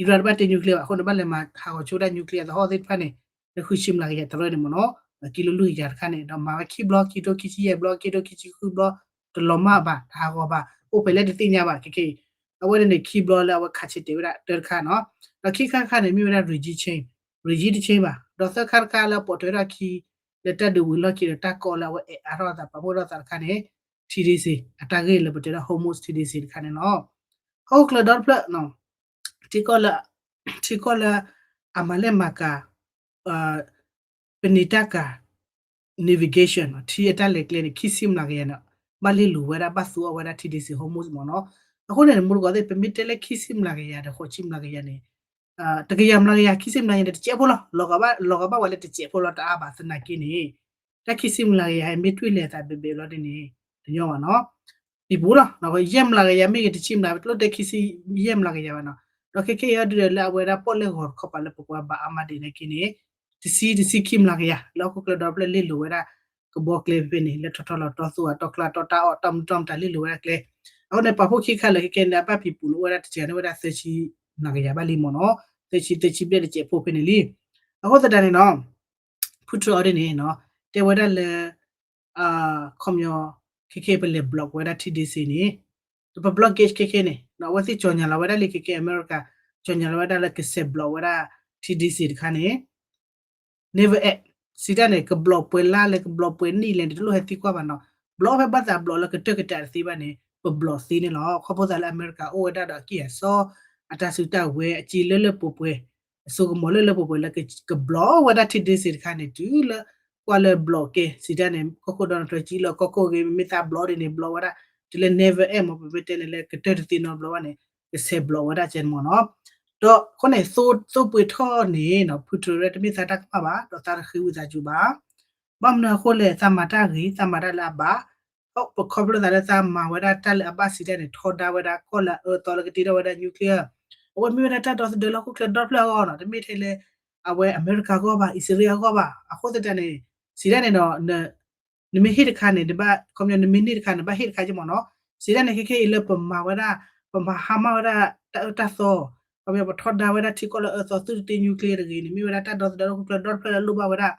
Iran တဘၣ်တ့ nuclear ဘၣ် အဃိန့ၣ် ဘၣ်လဲၤမၤဟးဂီၤဆိဝဲဒၣ် nuclear သဟီၣ်သ့ၣ်တဖၣ်န့ၣ် လၢဃုဆံမျးကယၤတရၢန့ၣ်မ့ၢ်နီၤ, ကံလိလွံၢ်ကယၤတခါန့ၣ် ဒီးမၤဝဲခံဘျီ ခံထိခံဆံယဲၢ်ဘျီ ခံထိခံဆံဃုဘျီ တလီၤမၢ်ဘၣ် တဟးဂီၤဘၣ် အိၣ်ဖဲလဲၣ်တသ့ၣ်ညါဘၣ် ခဲကနံၣ်အံၤ, အဝဲန့ၣ်န့ၣ် ခံဘျီလၢအဝဲခးဆံးတဲာ်ဝဲဒၣ်တၢတခါနီၤ, ဒီးခံခါတခါန့ၣ် မ့ၢ်ဝဲဒၣ် regime change, regime တ change ဘၣ်, ဒီးသၢခါတခါလၢအပိာ်ထွဲထီၣ်ခံ လၢတၢ်ဒုးဝံၤလီၢ်ခံဒီးတၢ်ကီလၢအဝဲအဲၣ်အါထီၣ်အသး ပာ်ဖှိၣ်ထီၣ်သးတခါန့ၣ် T D C အတၢ်ဂ့ၢ်လၢပတဲဒၣ် Hormuz T D C တခါန့ၣ်လီၤ. ဟီၣ်ခိၣ်ချၢဒီတဖျၢၣ် ထံကီၢ်လၢ ထံကီၢ်လၢ အမၤလဲၢ်မၤကၤ ပနံာ်တၢ်ကၤ navigation ထံအတၢ်လဲၤကျဲန့ၣ် ခံဆံမျးကယၤန့ၣ် ဘၣ်လ့လိာ်ဝဲဒၣ် ဘၣ်သူအီၤဝဲဒၣ် T D C Hormuz မ့ၢ်နီၤ. အဃိန့ၣ် မူတကိးသ့ၣ် ပမ့ၢ်တဲလၢခံဆံမျးကယၤဒီး ဃိးဆံမျးကယၤန့ၣ် တကယၤမျးကယၤ ခံဆံမျးကယၤန့ၣ် တစဲးဖိလီၤ. လီၤဂာ်ဘၣ်ဝဲလၢတစဲးဖိလီၤတအါဘၣ်သနာ်က့န့ၣ် တၢ်ခံဆံမျးကယၤ မ့ၢ်တွံၢ်လဲၤသးဘဲဘဲလီၤဒ်န့ၣ် တညီဘၣ်နီၤ. ပံၤပူၤလီၤ ယဲၢ်မျးကယၤ မ့ၢ်ဂ့ၤတဆံမျး တလိၣ်တဲခံဆံယဲၢ်မျးကယၤဘၣ်နီၤ. ဒီးခဲကနံၣ်အံၤဒုးဒီးလၢအဝဲဒၣ်ပီၣ်လဲၣ်ဂီၤတခီပၤလၢပပှၤဘၣ်အါမးဒံးနာ်က့န့ၣ် တဆံ တဆံခံမျးကယၤ လၢဟီၣ်ခိၣ်ချၢဒီဖျၢၣ်လ့လိာ်ဝဲဒၣ် ကဘီကျဲဖဲန့ၣ် လၢထီၣ်ထီၣ်လီၤတီသူၣ်အတီကျါတီတၢ်အီၣ်တၢ်မူတၢ်မတၤလ့လိာ်ဝဲဒၣ်ကျဲ. အဃိန့ၣ် ပာ်ဖှိၣ်ခံခါလၢာ်ခဲကနံၣ်န့ၣ် အဘၣ်ပံၤပူၤန့ၣ် အိၣ်ဝဲဒၣ်တစှၤန့ၢ်ဝဲဒၣ်သၢဆံမျးကယၤဘၣ်လံမ့ၢ်နီၤ. သၢဆံ သၢဆံဘျဲၣ်တစဲးဖိဖဲန့ၣ်လံ. အဃိသတးန့ၣ်နီၤ ဖုထြဲးအီၤဒ်န့ၣ်နီၤ တဲဝဲဒၣ်လၢ ခီပညီ ခဲခဲပလဲၤ block ဝဲဒၣ် T D C န့ၣ် ပ blockade ခဲခဲန့ၣ် အဝဲသ့ၣ်ကၠီၣ်ညါလီၤဝဲဒၣ်လံ ခဲခဲအမဲရကၤ ကၠီၣ်ညါလီၤဝဲဒၣ်လၢကဆဲး block ဝဲဒၣ် T D C တခါန့ၣ် never act စံးတၢ်န့ၣ် က block ပှဲၤလါလဲၣ် က block ပှဲၤနံၣ်လဲၣ်န့ၣ် တလိၣ်ဟဲသံကွၢ်ဘၣ်နီၤ. block ဖဲဘၣ်သး block လၢကတၢၢ်ကတၢၢ်တသ့ဘၣ်န့ၣ် ပ block သ့န့ၣ်လီၤ. ခီဖျိသးလၢအမဲရကၤအိၣ်ဝဲဒၣ်ဒီးအကံၢ်အစီ အတၢ်စုတၢ်ဝဲ အစ့လၢလၢပှဲၤပှဲၤ အစိကမီၤလၢလၢပှဲၤပှဲၤလၢက block ဝဲဒၣ် T D C တခါန့ၣ် တုၤလၢ ကွၢ်လၢ block ကဲ စံးတၢ်န့ၣ် ကီၢ်ခိၣ် Donald Trump ကံၣ်လီၤကီၢ်ခိၣ်ဂ့ၤ မ့မ့ၢ်သး block ဒ်န့ၣ် block ဝဲဒၣ် တုၤလၢ never act မ့ၢ် ပမ့ၢ်တဲန့ၣ်လၢကတၢၢ်တသ့နီတဘျီဘၣ်န့ၣ် ကဆဲး block ဝဲဒၣ်ကဲန့ၣ်မ့ၢ်နီၤ. ဒီးအဃိန့ၣ် သိပှ့ၤထီၣ်န့ၣ်နီၤ ဖုထြဲးတမ့ၢ်သးတၢ်ကမၣ်ဘၣ် ဒီးသးတဃ့ဝံသးစူၤဘၣ် ဘၣ်မနုၤအဃိလဲၣ် သးမၤတၢ်ဂ့ၤ သးမၤတၢ်လၢအဘၣ် ပခီဖျိသးလၢသးမၤဝဲဒၣ်တၢ်လၢအဘၣ်စံးတၢ်န့ၣ် ထီဒါဝဲဒၣ်ကီၢ်လၢအအၢအသီလၢကတ့ထီၣ်ဝဲဒၣ် nuclear အဝဲမ့ၢ်ဝဲဒၣ်တၢ်ဒီသဒၢလၢဟီၣ်ခိၣ်ချၢဒီဖျၢၣ်အဂီၢ်နီၤ တမ့ၢ်ထဲလၢ အဝဲအမဲရကၤအဂီၢ်ဘၣ် အံၣ်စရ့လးအဂီၢ်ဘၣ် အဃိသတးန့ၣ် စံးတၢ်န့ၣ်ဒီး နမ့ၢ်ဟ့ၣ်တခါန့ၣ် နဘၣ် ခီပညီ နမ့ၢ်န့ၢ်တခါ နဘၣ်ဟ့ၣ်တခါက့မ့ၢ်နီၤ စံးတၢ်န့ၣ် ခဲခဲအံၤလၢပမၤဝဲဒၣ် ပမၤဟါမၢ်ဝဲဒၣ်တၢ်အၢတၢ်သီ ခီပညီ ပထီဒါဝဲဒၣ်ထံကီၢ်လၢအအၢအသီ သုတတ့ nuclear တဂ့ၤန့ၣ် မ့ၢ်ဝဲဒၣ်တၢ်ဒီသဒၢလၢဟီၣ်ခိၣ်ချၢဒီတဖျၢၣ်လၢလိၣ်ဘၣ်ဝဲဒၣ်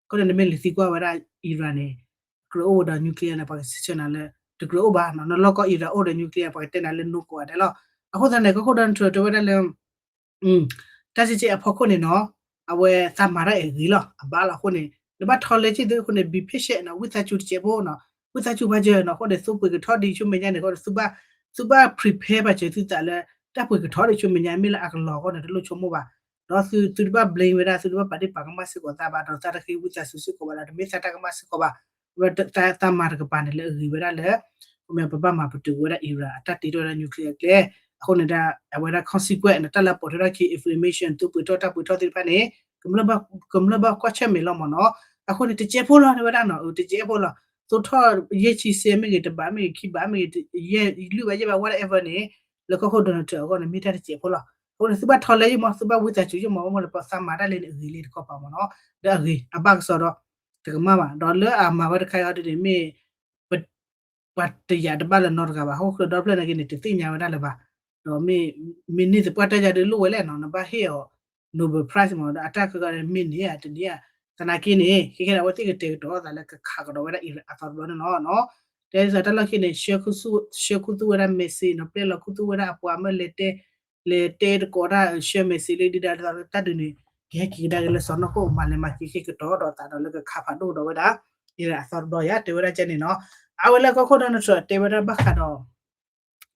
ခီန့ၣ် နမ့ၢ်လဲၤသံကွၢ်ဝဲဒၣ် Iran န့ၣ် တကြၢးအိၣ်ဝဲဒီး nuclear န့ၣ် ပှၤကစံးဆၢနၤလၢ တကြၢးအိၣ်ဘၣ်နီၤ နလီၢ်ကီၢ် Iran အိၣ်ဒီး nuclear ပှၤကတဲနၤလၢ no ကိးဂၤဒဲးလီၤ အဃိသတးန့ၣ် ကီၢ်ခိၣ် Donald Trump တဲဝဲဒၣ်လၢ တၢ်စံးဆၢအဖီခိၣ်န့ၣ်နီၤ အဝဲသးမၤတၢ်အဲၣ်ဂ့ၤလီၤ အဘၣ်လီၤအဃိန့ၣ် နဘၣ်ထီလဲက့ၢ်သုအဃိန့ၣ် be patient နီၤ ဝံသးစူၤတစဲးဖိနီၤ ဝံသးစူၤပှၤစၢၤနီၤ အဃိန့ၣ် သိပှ့ၤကထီၣ်ဒ်ဆိမဲာ်ညါန့ၣ် အဃိန့ၣ် သုဘၣ် prepare ပှၤစၢၤသုသးလၢ တၢ်ပှ့ၤကထီၣ်ဒ်ဆိမဲာ်ညါ မ့ၢ်လၢအကလီၤအဂီၢ်န့ၣ် တလိၣ်ဆိကမိၣ်ဘၣ် ဒီးသုတဘၣ် blame ဝဲဒၣ် သုတဘၣ်ပာ်ဒ့ၣ်ပာ်ကမၣ်စ့ၢ်ကီးသးဘၣ် ဒီးသးတဃ့ဝံသးစူၤစ့ၢ်ကီးဘၣ်ဒီး တမ့ၢ်သးတၢ်ကမၣ်စ့ၢ်ကီးဘၣ် ဝဲတၢ်မၤတကပၤန့ၣ်လၢအဂ့ၤဝဲဒၣ်လၢ ခီမ့ၢ် ပဘၣ်မၤပတုာ်ဝဲဒၣ် Iran အတၢ်တ့ထီၣ်ဝဲဒၣ် nuclear ကျဲ အဃိန့ၣ်ဒီး အဝဲဒၣ် consequence န့ၣ် တၢ်လၢအပိာ်ထွဲထီၣ်ခံ inflammation သုးပှ့ၤထီၣ်တၢ်ပှ့ၤထီၣ်သ့ၣ်တဖၣ်န့ၣ် ကမျၢၢ်ဘၣ်ကွၢ်ဆၢၣ်မဲာ်လီၤမ့ၢ်နီၤ. အဃိန့ၣ် တစဲးဖိလီၤ တဲဝဲဒၣ်နီၤ တစဲးဖိလီၤ သိထီၣ်ယဲၢ်ဆံစဲမ့ၢ်ဂ့ၤ တဘးမ့ၢ်ဂ့ၤ ခံဘးမ့ၢ်ဂ့ၤ ယဲၢ်လွံၢ်ဘးယဲၢ်ဘး whatever န့ၣ် လၢကီၢ်ခိၣ် Donald Trump အဂီၢ်န့ၣ် မ့ၢ်တၢ်တစဲးဖိလီၤ. အဃိန့ၣ် သုဘၣ်ထီလဲယမ့ၢ် သုဘၣ်ဝံသးစူၤယမ့ၢ် ဘၣ်မနုၤလဲၣ် ပသးမၤတၢ်လဲၣ်န့ၣ် အဂ့ၤလံတခီပၤမ့ၢ်နီၤ ဒီးအဂ့ၤ အဘၣ်ကစီဒီ တကမၣ်ဘၣ် ဒီးလၢအမၤဝဲတခါအံၤဒ်န့ၣ် မ့ၢ် ပှၤတယာ်တဘၣ်လၢၤနီတဂၤဘၣ် ဟီၣ်ခိၣ်ဒီဖျၢၣ်နာ်က့န့ၣ် တသ့ၣ်ညါဝဲဒၣ်လၢၤဘၣ်. ဒီးမ့ၢ် မ့ၢ်န့ၢ်သပှၢ်တၢၢ်ယၤဒုးလိၣ်ဝဲလဲၣ်နီၤ နဘၣ်ဟ့ၣ်အီၤ Nobel Prize မ့ၢ်ဒီးအတၢ်ကဂၤမ့ၢ်န့ၢ်ဧါတန့ၢ်ဧါ သနာ်က့န့ၣ် ခဲခဲန့ၣ် အဝဲသ့ၣ်ကတဲာ်ကတီၤအသးလၢကခးကဒီးဝဲဒၣ် Iran အသီတဘျီန့ၣ်လီၤ. တဲဒ်သိးတၢ်လီၢ်ခံန့ၣ် ဆှၢခူသူၣ်ဝဲဒၣ် message နီၤ ပျဲလီၤခူသူၣ်ဝဲဒၣ်အပှၤမၢလဲၤတဲ လဲၤတဲတကိးတၢ် ဆှၢ message လၢဒ်ဒၣ်ဒ်သိးလၢတၢ်ဒုးန့ၣ် ကဟဲက့ၤကဒါက့ၤလၢစီၢ်နီၤခိၣ် မၤလဲၤမၤက့ၤက့ၤကတီၤဒီးသးဒီးလၢကခးဖးဒိၣ်ဒီးဝဲဒၣ် Iran အသီတဘျီယါ တဲဝဲဒၣ်ကဲန့ၣ်နီၤ. အဝဲလၢကီၢ်ခိၣ် Donald Trump တဲဝဲဒၣ်ဘၣ်ဃးဒီး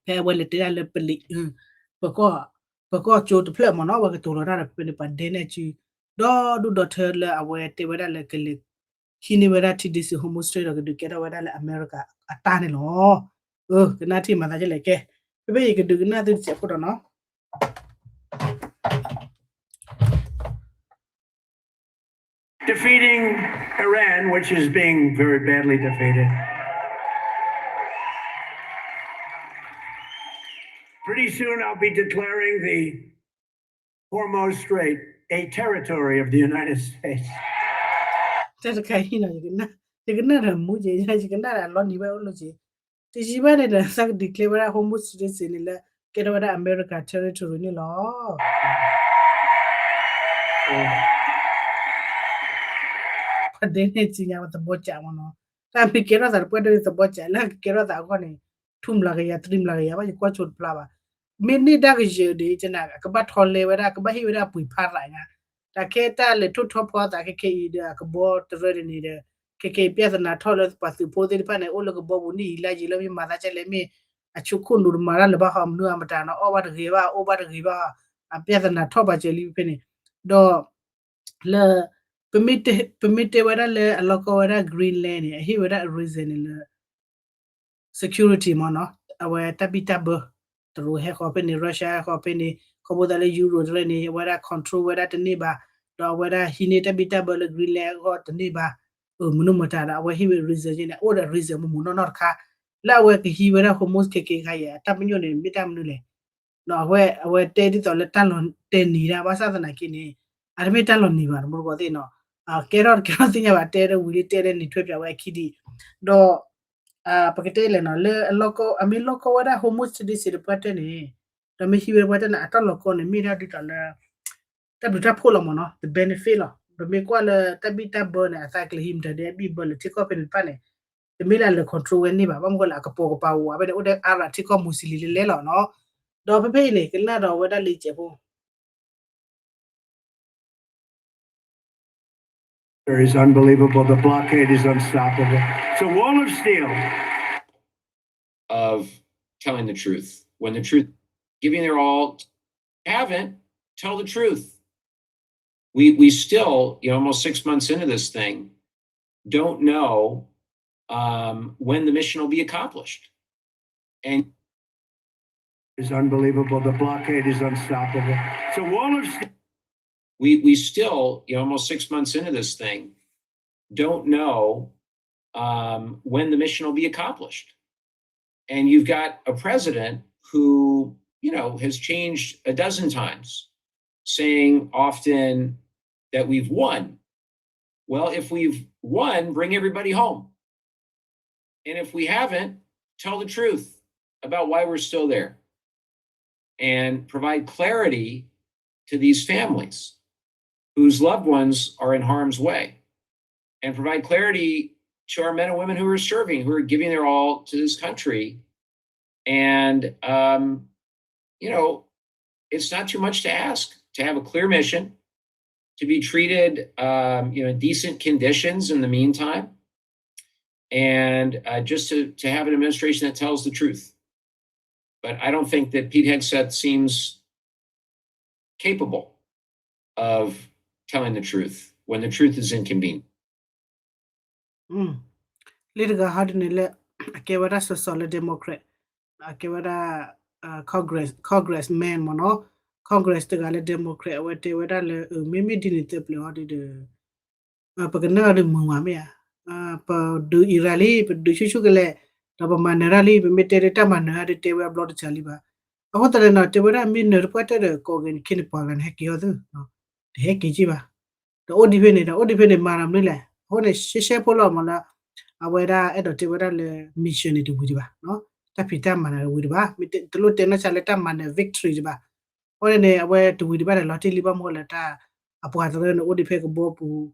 ဖဲအဝဲလဲၤတဲဒၣ်လၢပလံး ပကီၢ် ပကီၢ်ကၠိတဖျၢၣ်မ့ၢ်နီၤ အဝဲကတိၤလီၤတၢ်ဒီးဖဲန့ၣ် ပှၤဒဲနဲၣ်စု ဒီဒူၣ်ဒီထၢလၢအဝဲတဲဝဲဒၣ်လၢကလဲၤ ဟံးန့ၢ်ဝဲဒၣ် ထံဒ့စံ Hormuz Strait ဒီးကဒုးကဲထီၣ်ဝဲဒၣ်လၢအမဲရကၤအတၢ်န့ၣ်လီၤ. ကနၣ်ထံၣ်မၤသးဒ်လဲၣ်ကဲ ဖဲဖဲအံၤကဒုးကနၣ်သုတစဲးဖိဒီးနီၤ Defeating Iran, which is being very badly defeated. Pretty soon I'll be declaring the Hormuz Strait a territory of the United States. တၢ်တခါဟံၣ်နီၤ ယကနၣ်ဒီးမူက့ၤ ယကနၣ်ဒီးအလီၤနံၤဝဲအိၣ်လၢက့ၤ တယံာ်ဘၣ်န့ၣ်ဒီး သးက declare ဝဲဒၣ် Hormuz Strait န့ၣ်လၢ ကဲထီၣ်ဝဲဒၣ် America territory န့ၣ်လီၤ. ပှၤဒဲန့ၣ်စံညါဝဲသဘီစးမ့ၢ်နီၤ တၢ်မ့ၢ်ကဲထီၣ်သးတပှဲၤဒ်သဘီစး လၢကကဲထီၣ်သးအဂီၢ်န့ၣ် ထူမျးကယၤ သံမျးကယၤဘၣ် ယကွၢ်ဆိတဖျါဘၣ် မ့ၢ်န့ၢ်တၢ်ကယၢၤဒ်ကနၣ် ကဘၣ်ထီလဲဝဲဒၣ် ကဘၣ်ဟ့ၣ်ဝဲဒၣ်ပှ့ၤဖးသးညါ တၢ်ခဲတၢ်လဲၤထီၣ်ထီဖီသးခဲခဲအံၤဒီး အကဘီတရၢန့ၣ်န့ၣ်ဒီး ခဲခဲအံၤ ပြဿနာ ထီၣ်လၢပှၤသုးဖိသ့ၣ်တဖၣ်န့ၣ် အိၣ်လၢကဘီပူၤနံၣ်အံၤလါယံၤလၢမ့ၢ်မၤသးကဲလဲၣ် မ့ၢ် အဆိခိၣ်နူာ်တမၤတၢ်လၢၤဘၣ်ဟီ မနုၤအမတၤနီၤ အီၣ်ဘၣ်တဂ့ၤဘၣ် အိၣ်ဘၣ်တဂ့ၤဘၣ် အပြဿနာထီၣ်ပာ်စၢၤလံဖဲန့ၣ် ဒီး လၢ ပမ့ၢ်တဲဝဲဒၣ်လၢအလီၢ်ကီၢ်ဝဲဒၣ် Greenland န့ၣ် အဟ့ၣ်ဝဲဒၣ် reason န့ၣ်လၢ security မ့ၢ်နီၤ အဝဲတၢ်ဘံၣ်တၢ်ဘၢ တရူးဟဲဃီဖဲန့ၣ် Russia ဟဲဃီဖဲန့ၣ် ခီဖျိသးလၢ Europe တရၢန့ၣ် အဝဲဒၣ် control ဝဲဒၣ်တန့ၢ်ဘၣ် ဒီးအဝဲဒၣ်ဟံးန့ၢ်တၢ်ဘံၣ်တၢ်ဘၢလၢ Greenland အဂီၢ်တန့ၢ်ဘၣ် မနုၤမတၤဒီး အဝဲဟ့ၣ်ဝဲ reason န့ၣ် အိၣ်ဒီး reason မူးမူးနီၢ်နီၢ်တခါ လၢအဝဲကဟံးဝဲဒၣ် Hormuz ခဲခဲခါအံၤ အတၢ်ပညိၣ်န့ၣ် မ့ၢ်တၢ်မနုၤလဲၣ် အဝဲ အဝဲတဲဒ်သိးလၢတၢ်လီၤတဲာ်နံၤဒၣ် ဘၣ်ဆၣ်သနာ်က့န့ၣ် အတမ့ၢ်တၢ်လီၤနံၤဘၣ် တမူတကိးသ့ၣ်နီၤ ကဲထီၣ်တကဲထီၣ်သ့ၣ်ညါဘၣ် တဲတဝံၤလံတဲလၢနံၤထွဲပၠးဝဲအခံဒံး ဒီး ပကတဲလဲၣ်နီၤ လၢအလီၢ်ကီၢ် အမ့ၢ်လီၢ်ကီၢ်ဝဲဒၣ် Hormuz တဒ့စ့တပှၢ်တၢၢ်န့ၣ် ဒီးမ့ၢ်ဟံးဝဲတပှၢ်တၢၢ်န့ၣ် အတၢ်လီၤကီၢ်န့ၣ် မ့ၢ်ဒၣ်ဒ်သိးလၢ တၢ်ဘျုးတၢ်ဖှိၣ်လီၤမ့ၢ်နီၤ the benefit လီၤ ပမ့ၢ်ကွၢ်လၢတၢ်ဘံၣ်တၢ်ဘၢန့ၣ် အသးကလၢဟံးမတၤဒ်အဘံၣ်ဘၢလၢထံကီၢ်ဖဲန့ၣ်တဖၣ်န့ၣ် တမ့ၢ်လၢအလဲၤ control ဝဲန့ၢ်ဘၣ် ဘၣ်မနုၤဃိလၢအကပိာ်ကပၤဝးဖဲန့ၣ် အိၣ်ဒီး Arab ထံကီၢ်မူးစလံၤလဲၤလဲၤလီၤနီၤ ဒီးဖဲဖဲအံၤန့ၣ် ကနၣ်ဒီးဝဲဒၣ်လၢစဲးဖိ It's unbelievable. The blockade is unstoppable. It's a wall of steel. Of telling the truth. When the truth, giving their all, haven't, tell the truth. We, we still, you know, almost six months into this thing, don't know um, when the mission will be accomplished. And it's unbelievable. The blockade is unstoppable. It's a wall of steel. We, we still, you know, almost six months into this thing, don't know um, when the mission will be accomplished. And you've got a president who, you know, has changed a dozen times, saying often that we've won. Well, if we've won, bring everybody home. And if we haven't, tell the truth about why we're still there and provide clarity to these families whose loved ones are in harm's way and provide clarity to our men and women who are serving, who are giving their all to this country. And, um, you know, it's not too much to ask to have a clear mission, to be treated, um, you know, in decent conditions in the meantime, and uh, just to, to have an administration that tells the truth. But I don't think that Pete Hegseth seems capable of telling the truth when the truth is inconvenient. လၢတဂၤဟီဒ်န့ၣ်လၢ အကဲဝဲဒၣ်စီၤစီၤလၢ Democrat, အကဲဝဲဒၣ် Congress, Congressman မ့ၢ်နီၤ, Congress တဂၤလၢ Democrat အဝဲတဲဝဲဒၣ်လၢ အမ့မ့ၢ်ဒ်န့ၣ်သၢပျၢၤဟီဒ်ဒီး ပကနၢ်အီၤဒ်မုာ်မးမ့ၢ်ဧါ, ပဒုး Iran လံ ပဒုးဆူၣ်ဆူၣ်ကလဲာ်, ဒီးပမၤနၢၤတၢ်လံ ပမ့ၢ်တဲဒ်တၢ်မၤနၢၤအါဒ်တဲဝဲအဘျီတစှၤလံဘၣ်. အဃိသတးန့ၣ်ဒီး တဲဝဲဒၣ်မ့ၢ်နၢၤတပှၢ်တၢၢ်ဒီး ကိးဂၤန့ၣ် ခ့န့ၣ်ပှၤဂၤန့ၣ် ဟဲက့ၤအီၤသု, တဟဲက့ၤက့ၤဘၣ်. ဒီးအိၣ်ဒံးဖဲန့ၣ်ဒီး အိၣ်ဒံးဖဲန့ၣ်မၤဒီးမနုၤလဲၣ်, အဃိန့ၣ် ရှဲရှဲဖိလီၤမးလၢ အဝဲဒၣ်အဲၣ်ဒိးတဲဝဲဒၣ်လၢ mission န့ၣ်တဝံၤဒံးဘၣ်, တၢ်ဖံးတၢ်မၤနၢၤတဝံၤဒံးဘၣ်, မ့ၢ်တလိၣ်တဲနီၢ်ဆါလၢတၢ်မၤနၢၤ victory ဒံးဘၣ်. အဃိန့ၣ် အဝဲတဝံၤဒံးဘၣ်ဒီး လီၤတံၢ်လံဘၣ်မ့ၢ်လၢတၢ် အပှၤသရၢန့ၣ် အိၣ်ဒံးဖဲကဘီပူၤ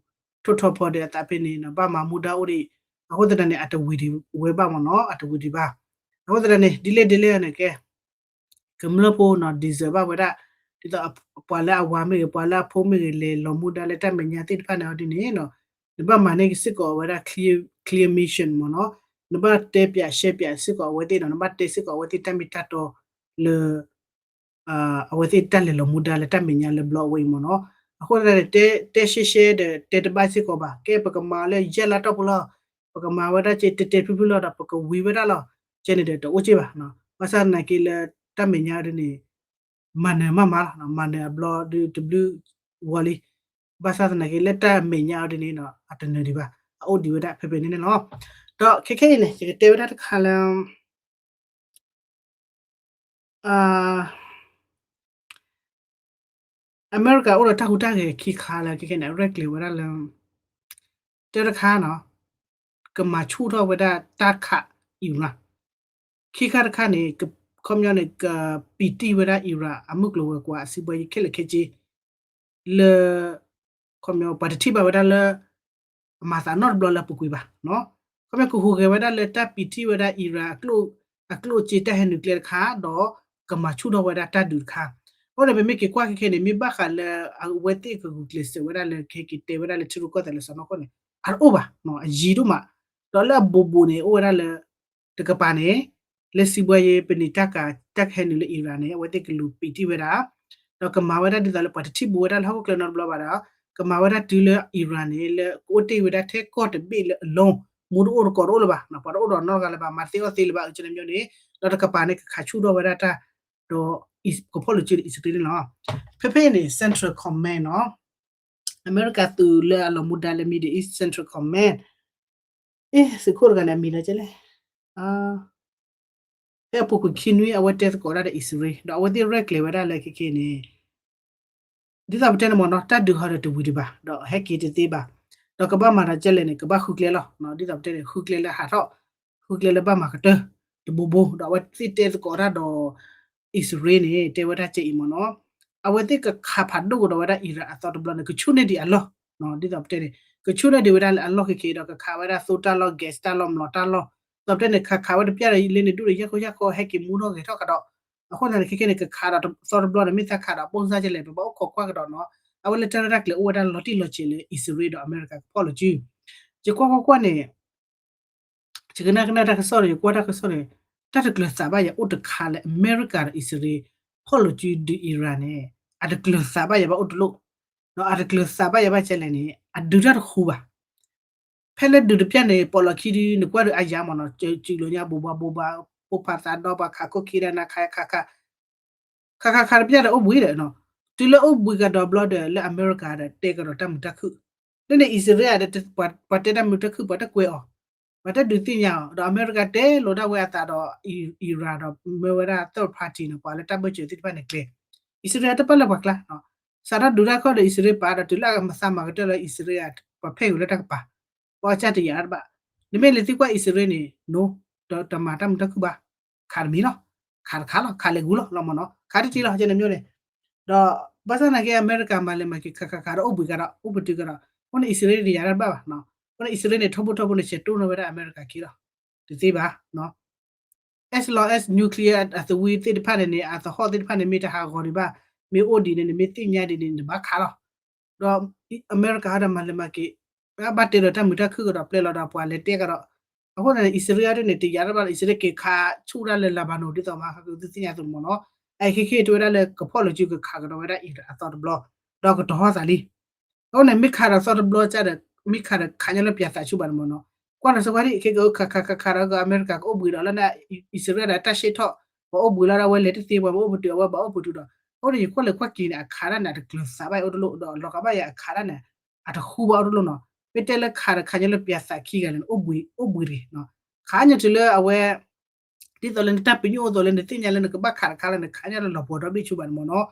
ထိၣ်ထီဖီဒီးအသးဖဲန့ၣ် ဘၣ်မၤမူဒါအိၣ်ဒံး, အဃိသတးန့ၣ် အတဝံၤဒံးဝဲဘၣ်မ့ၢ်နီၤ, အတဝံၤဒံးဘၣ်. အဃိသတးန့ၣ် ဒ်လဲၣ်ဒ်လဲၣ်န့ၣ်ကဲ ကမျၢၢ်ဖိနီၤ deserve ဘၣ်ဝဲဒၣ် ဒ်သိးပှၤလၢအဝၤမ့ၢ်ဂ့ၤ ပှၤလၢအဖိမ့ၢ်ဂ့ၤ လဲၤလီၤမူဒါလၢတၢ်မဲာ်ညါသ့ၣ်တဖၣ်န့ၣ်အီၤဒ်န့ၣ်နီၤ, နဘၣ်မၤန့ၢ်က့ၤစ့ၢ်ကီးအဝဲဒၣ် clear, clear mission မ့ၢ်နီၤ, နဘၣ်တဲပၠးရှဲပၠးစ့ၢ်ကီးအဝဲသ့ၣ်နီၤ, နဘၣ်တဲစ့ၢ်ကီးအဝဲသ့ၣ်တၢ်မ့ၢ်တၢ်တီလၢ အဝဲသ့ၣ်တၢ်လဲၤလီၤမူဒါလၢတၢ်မဲာ်ညါလၢဘျီအဝဲအံၤမ့ၢ်နီၤ. အဃိသတးန့ၣ် တဲရှဲရှဲဒီးတဲတဘၣ်စ့ၢ်ကီးဘၣ်, ကဲပကမၤလၢယဲၢ်လါတီၢ်ပူၤလီၤ, ပကမၤဝဲဒၣ်က့ၤတဲတဲဖျုဖျုလီၤဒီး ပကဝံၤဝဲဒၣ်လီၤ, ကဲန့ၣ်ဒီးတအိၣ်က့ၢ်ဘၣ်. ဘၣ်ဆၣ်သနာ်က့လၢတၢ်မဲာ်ညါအီၤဒ်န့ၣ် မၤနၢၤမးမးလီၤ, မၤနၢၤအဘျီဒုးတဘျုးဝီလံ. ဘၣ်ဆၣ်သနာ်က့လၢတၢ်မဲာ်ညါအီၤဒ်န့ၣ် အတနၢၤဒံးဘၣ်, အအိၣ်ဒံးဝဲဒၣ်ဖဲဖဲန့ၣ်န့ၣ်လီၤ. ဒီးခဲခဲအံၤန့ၣ် ယကတဲဝဲဒၣ်တခါလၢ အမဲရကၤအိၣ်ဒီးတၢ်ဟူးတၢ်ဂဲၤခံခါလၢခဲခဲန့ၣ် အရဲၣ်ကျဲၤဝဲဒၣ်လၢ တၢ်တခါနီၤ ကမၤဆူၣ်ထီၣ်ဝဲဒၣ်တၢ်ခး Iran, ခံခါတခါန့ၣ် ခီပညီန့ၣ် ကပံာ်တံၢ်ဝဲဒၣ် Iran အမုၢ်ကျိၤဝဲၤကွာ်အစုဘၢယံၤခဲလၢာ်ခဲဆ့ လၢ ခီပညီ ပှၤတထံၣ်ဘၣ်ဝဲဒၣ်လၢ အမၤသးနီတဘျီလၢအပူၤကွံာ်ဘၣ်. ခီပညီကဟူးဂဲၤဝဲဒၣ်လၢတၢ်ပံာ်တံၢ်ဝဲဒၣ် Iran အကျိၣ်အစ့တၢ်ဟဲနုာ်ကျဲတခါ ဒီးကမၤဆူၣ်ထီၣ်ဝဲဒၣ်တၢ်ဒုးတခါ. အဃိန့ၣ် ပမ့ၢ်က့ၤကွၢ်ခဲခဲန့ၣ် မ့ၢ်ဘၣ်ဃးလၢအဝဲသ့ၣ်ကဂုာ်ကျဲးစၢးဝဲဒၣ်လၢ ကဟဲက့ၤတဲဝဲဒၣ်လၢထံရူၢ်ကီၢ်သဲးလၢစီၤနီၢ်ခိၣ်န့ၣ် အတအိၣ်ဘၣ်, အယံၤဒိၣ်မး. ဒီးလၢအဘူးဘူးန့ၣ် အိၣ်ဝဲဒၣ်လၢ တကပၤန့ၣ် လၢစုဘၢယံၤ ပနံာ်တၢ်ကၤ တၢ်ကဟဲနုာ်လၢ Iran န့ၣ် အဝဲသ့ၣ်ကလူၤပံာ်တံၢ်ဝဲဒၣ် ဒီးကမၤဝဲဒၣ်ဒ်သိးလၢပှၤတထံၣ်ဘူးဝဲဒၣ်လၢဟီၣ်ခိၣ်ချၢနီတဘျီဘၣ်ဒီး ကမၤဝဲဒၣ်တုၤလၢ Iran န့ၣ် လၢကအိၣ်တ့ၢ်ဝဲဒၣ်ထဲကီၢ်တဘ့ၣ်လၢအလီၢ် မူတအိၣ်တကိးတအိၣ်လၢၤဘၣ်, ပှၤတအိၣ်ဒီးနီတဂၤလၢၤဘၣ်, မၤသ့အီၣ်သ့လၢၤဘၣ် ကန့ၣ်မ့ၢ်န့ၣ်, ဒီးတကပၤန့ၣ် ကခးဆူၣ်ထီၣ်ဝဲဒၣ်တၢ် ဒီးကဖီၣ်လိာ်စုဒီးအံၣ်စရ့လးန့ၣ်လီၤ. ဖဲဖဲအံၤန့ၣ် Central Command နီၤ အမဲရကၤသုးလၢအလီၤမူဒါလၢ Middle East Central Command အ့ သုးခိၣ်တဂၤန့ၣ် အမံၤလၢကဲလဲၣ်, ဖဲအပူၤကွံာ်ခံနွံ အဝဲတဲသကိးဒၣ်ဒီးအံၣ်စရ့လး ဒီးအဝဲသ့ၣ်ရဲၣ်ကျဲၤဝဲဒၣ်လၢခဲခဲန့ၣ် ဒ်သိးပတဲန့ၣ်မ့ၢ်နီၤ တၢ်ဒုးဟီဒီးတဝံၤဒံးဘၣ် ဒီးဟဲက့ၤတသ့ဘၣ်, ဒီးကဘၣ်မၤဒီးကဲလဲၣ်န့ၣ် ကဘၣ်ဃုကျဲလီၤ. ဒ်သိးပတဲန့ၣ် ဃုကျဲလၢဟးထီၣ် ဃုကျဲလၢဘၣ်မၤကတၢၢ် တဘိဘိ ဒီးအဝဲသ့ၣ်တဲသကိးတၢ်ဒီး အံၣ်စရ့လးန့ၣ် တဲဝဲဒၣ်ကဲအံၤမ့ၢ်နီၤ, အဝဲသ့ၣ်ကခးဖးဒိၣ်ကဒီးဝဲဒၣ် Iran အသီတဘျီန့ၣ် ကဆူၣ်န့ၢ်ဒံးအလီၢ်, ဒ်သိးပတဲန့ၣ် ကဆူၣ်န့ၢ်ဒံးဝဲဒၣ်လၢအလီၢ်ခဲခဲဒီး ကခးဝဲဒၣ်သိတၢ်လီၢ် gas တၢ်လီၢ် မျိာ်တၢ်လီၢ်, ဒ်သိးပတဲန့ၣ် ခးခးဝဲတပျၢ်ဒီးလၢန့ၣ် ဒူၣ်ဒီးယဲၢ်ခိၣ်ယဲၢ်ခိၣ် ဟဲက့ၤမူထီၣ်ဂဲၤထီၣ်ကဒီး, အဃိသတးန့ၣ် ခဲခဲန့ၣ် ကခးဒီးသီတဘျီန့ၣ် မ့ၢ်သးခးဒီး ပိၢ်စၢ်ကလဲၣ် ပဘၣ်အိၣ်ခိးကွၢ်ကဒီးနီၤ, အဝဲလၢတၢ်ရဲၣ်တၢ်ကျဲၤအိၣ်ဝဲဒၣ်လီၤတံၢ်လီၤဆဲးလၢ အံၣ်စရ့လးဒီးအမဲရကၤကဖီၣ်လိာ်စု, ယကွၢ်ကွၢ်ကွၢ်န့ၣ် ယကနၣ်ကနၣ်တၢ်ကစီၣ်န့ၣ် ယကွၢ်တၢ်ကစီၣ်န့ၣ် တၢ်တကျၢၤသးဘၣ်ယၤအိၣ်တခါလၢအမဲရကၤဒီးအံၣ်စရ့လး ဖီၣ်လိာ်စုဒုး Iran န့ၣ် အတကျၢၤသးဘၣ်ယၤဘၣ်အိၣ်တလိၣ်, ဒီးအတကျၢၤသးဘၣ်ယၤဘၣ်ကဲလဲၣ်န့ၣ် အဒုးတၢ်တဃူဘၣ် ဖဲလၢဒုးတပျၢ်န့ၣ် ပိာ်လီၤခံဒု နကွၢ်ဒီးအါယၤမ့ၢ်နီၤ, စုးလီၤညါ ဘူးဘၣ်ဘူးဘၣ် ပိၢ်ဖးသးဒီး ပှၤခးခိၣ်ခံဒၣ်နၤ ခးခးခး ခးခးခးတပျၢ်ဒီးအိၣ်ဘှံးဒီးနီၤ, တုၤလၢအိၣ်ဘှံးကဒီးဘျီဒီး လၢအမဲရကၤဒီး တဲကဒီးတၢ်မုာ်တၢ်ခုၣ်, လၢန့ၣ်အံၣ်စရ့လးဒီး ပှၤတဲတၢ်မုာ်တၢ်ခုၣ် ပှၤတကွဲးအီၤ, ပှၤတဒုးသ့ၣ်ညါအီၤ, ဒီးအမဲရကၤတဲလိာ်ဒၣ်ဝဲအသးဒီး Iran ဒီးမၢဝဲဒၣ် third party န့ၣ် ပှၤလၢတၢ်ဘၢၣ်စၢၤသ့ၣ်တဖၣ်န့ၣ်ကျဲ, အံၣ်စရ့လးတပာ်လၢပှၤကျါ စးထီၣ်ဒုးတၢ်ခီၣ်ဒီးအံၣ်စရ့လးပာ်ဒီး တုၤလၢအကမၤသးမၤကတၢၢ်လၢအံၣ်စရ့လး ပှၤဖဲအံၤလၢတၢ်ကပၤ, ပှၤအီၣ်စၢ်တယာ်တဘၣ်, နမ့ၢ်လဲၤသံကွၢ်အံၣ်စရ့လးန့ၣ် no, ဒီးတမၤတၢ်မုာ်တၢ်ခုၣ်ဘၣ်, ခးတမံၤလီၤ, ခးတခါလီၤ, ခးလဲၤဂူၤလီၤ လီၤမ့ၢ်နီၤ, ခးတထံၣ်လီၤ ကဲန့ၣ်မ့ၢ်န့ၣ်, ဒီးဘၣ်ဆၣ်သနာ်က့ အမဲရကၤမၤလဲၤမၤက့ၤ ခးခးခးဒီးအိၣ်ဘှံးကဒီး အိၣ်ပတုာ်ကဒီး, အဃိန့ၣ် အံၣ်စရ့လးတယာ်တၢ်တဘၣ်ဘၣ်, အဃိန့ၣ် အံၣ်စရ့လးန့ၣ် ထီဘိထီဘိန့ၣ် ဆဲးတိၢ်န့ၢ်ဝဲဒၣ်အမဲရကၤခံလီၤ, တသ့ဘၣ် as long as nuclear အသဝံသ့ၣ်တဖၣ်န့ၣ်န့ၣ် အသဟီၣ်သ့ၣ်တဖၣ်န့ၣ် မ့ၢ်တဟးဂီၤဒံးဘၣ်, မ့ၢ်အိၣ်ဒံးန့ၣ်န့ၣ် မ့ၢ်သ့ၣ်ညါဒံးန့ၣ် နဘၣ်ခးလီၤ, ဒီးအမဲရကၤဟီဒီးမၤလဲၤမၤက့ၤ, ဘၣ်တဲလီၤတၢ်မုာ်တၢ်ခုၣ်ကဒီး ပျဲလီၤဒီးပှၤလဲၤတဲကဒီး, အဃိန့ၣ် အံၣ်စရ့လးဒ်န့ၣ် တယာ်တဘၣ် အံၣ်စရ့လးက့ၤခးဆူၣ်ဒၣ်လၢ Lebanon ဒ်သိးမး သုသ့ၣ်ညါအသိးန့ၣ်မ့ၢ်နီၤ, အခဲခဲတဲဝဲဒၣ်လၢကဖီၣ်လိာ်စုကခးကဒီးဝဲဒၣ်အံၣ်စရ့လးအသီတဘျီ, ဒီးကတဟီၣ်သးလံ အဃိန့ၣ် မ့ၢ်ခးဒီးသီတဘျီကဒီး မ့ၢ်ခးဒီးခးညီလၢပၠးသးဆူၣ်ဘၣ်န့ၣ်မ့ၢ်နီၤ, ကွၢ်လီၤစ့ၢ်ကီးဒ်ခဲကခးခးခးခးဒီး အမဲရကၤကအိၣ်ဘှံးဒီးလၢန့ၣ် အံၣ်စရ့လးဒီးတၢ်ရှဲထီၣ် ပှၤအိၣ်ဘှံးလီၤဒီး အဝဲလဲၤတသ့ ပှၤမ့ၢ်အိၣ်ပတုာ် အဝဲဘၣ်အိၣ်ပတုာ်ဒီး အဃိန့ၣ် ယကွၢ်လဲၤကွၢ်က့ၤန့ၣ် အခးတၢ်န့ၣ် အတကျၢၤသးဘၣ်အိၣ်တလိၣ် ဒီးလီၤကးဘၣ်ယၤအခးတၢ်န့ၣ် အတဃူဘၣ်အိၣ်တလိၣ်နီၤ. မ့ၢ်တဲလၢခးဒီးခးညီလၢပၠးသးခံဂၤန့ၣ် အိၣ်ဘှံးတဂ့ၤနီၤ. ခးညီတုၤလၢအဝဲ ဒ်သိးလၢနတၢ်ပညိၣ်အိၣ်သိးလၢနသ့ၣ်ညါလၢနကဘၣ်ခးတခါလၢနခးညီလၢလီၤပှီၤဒီဘ့ၣ်ဆူဘၣ်န့ၣ်မ့ၢ်နီၤ.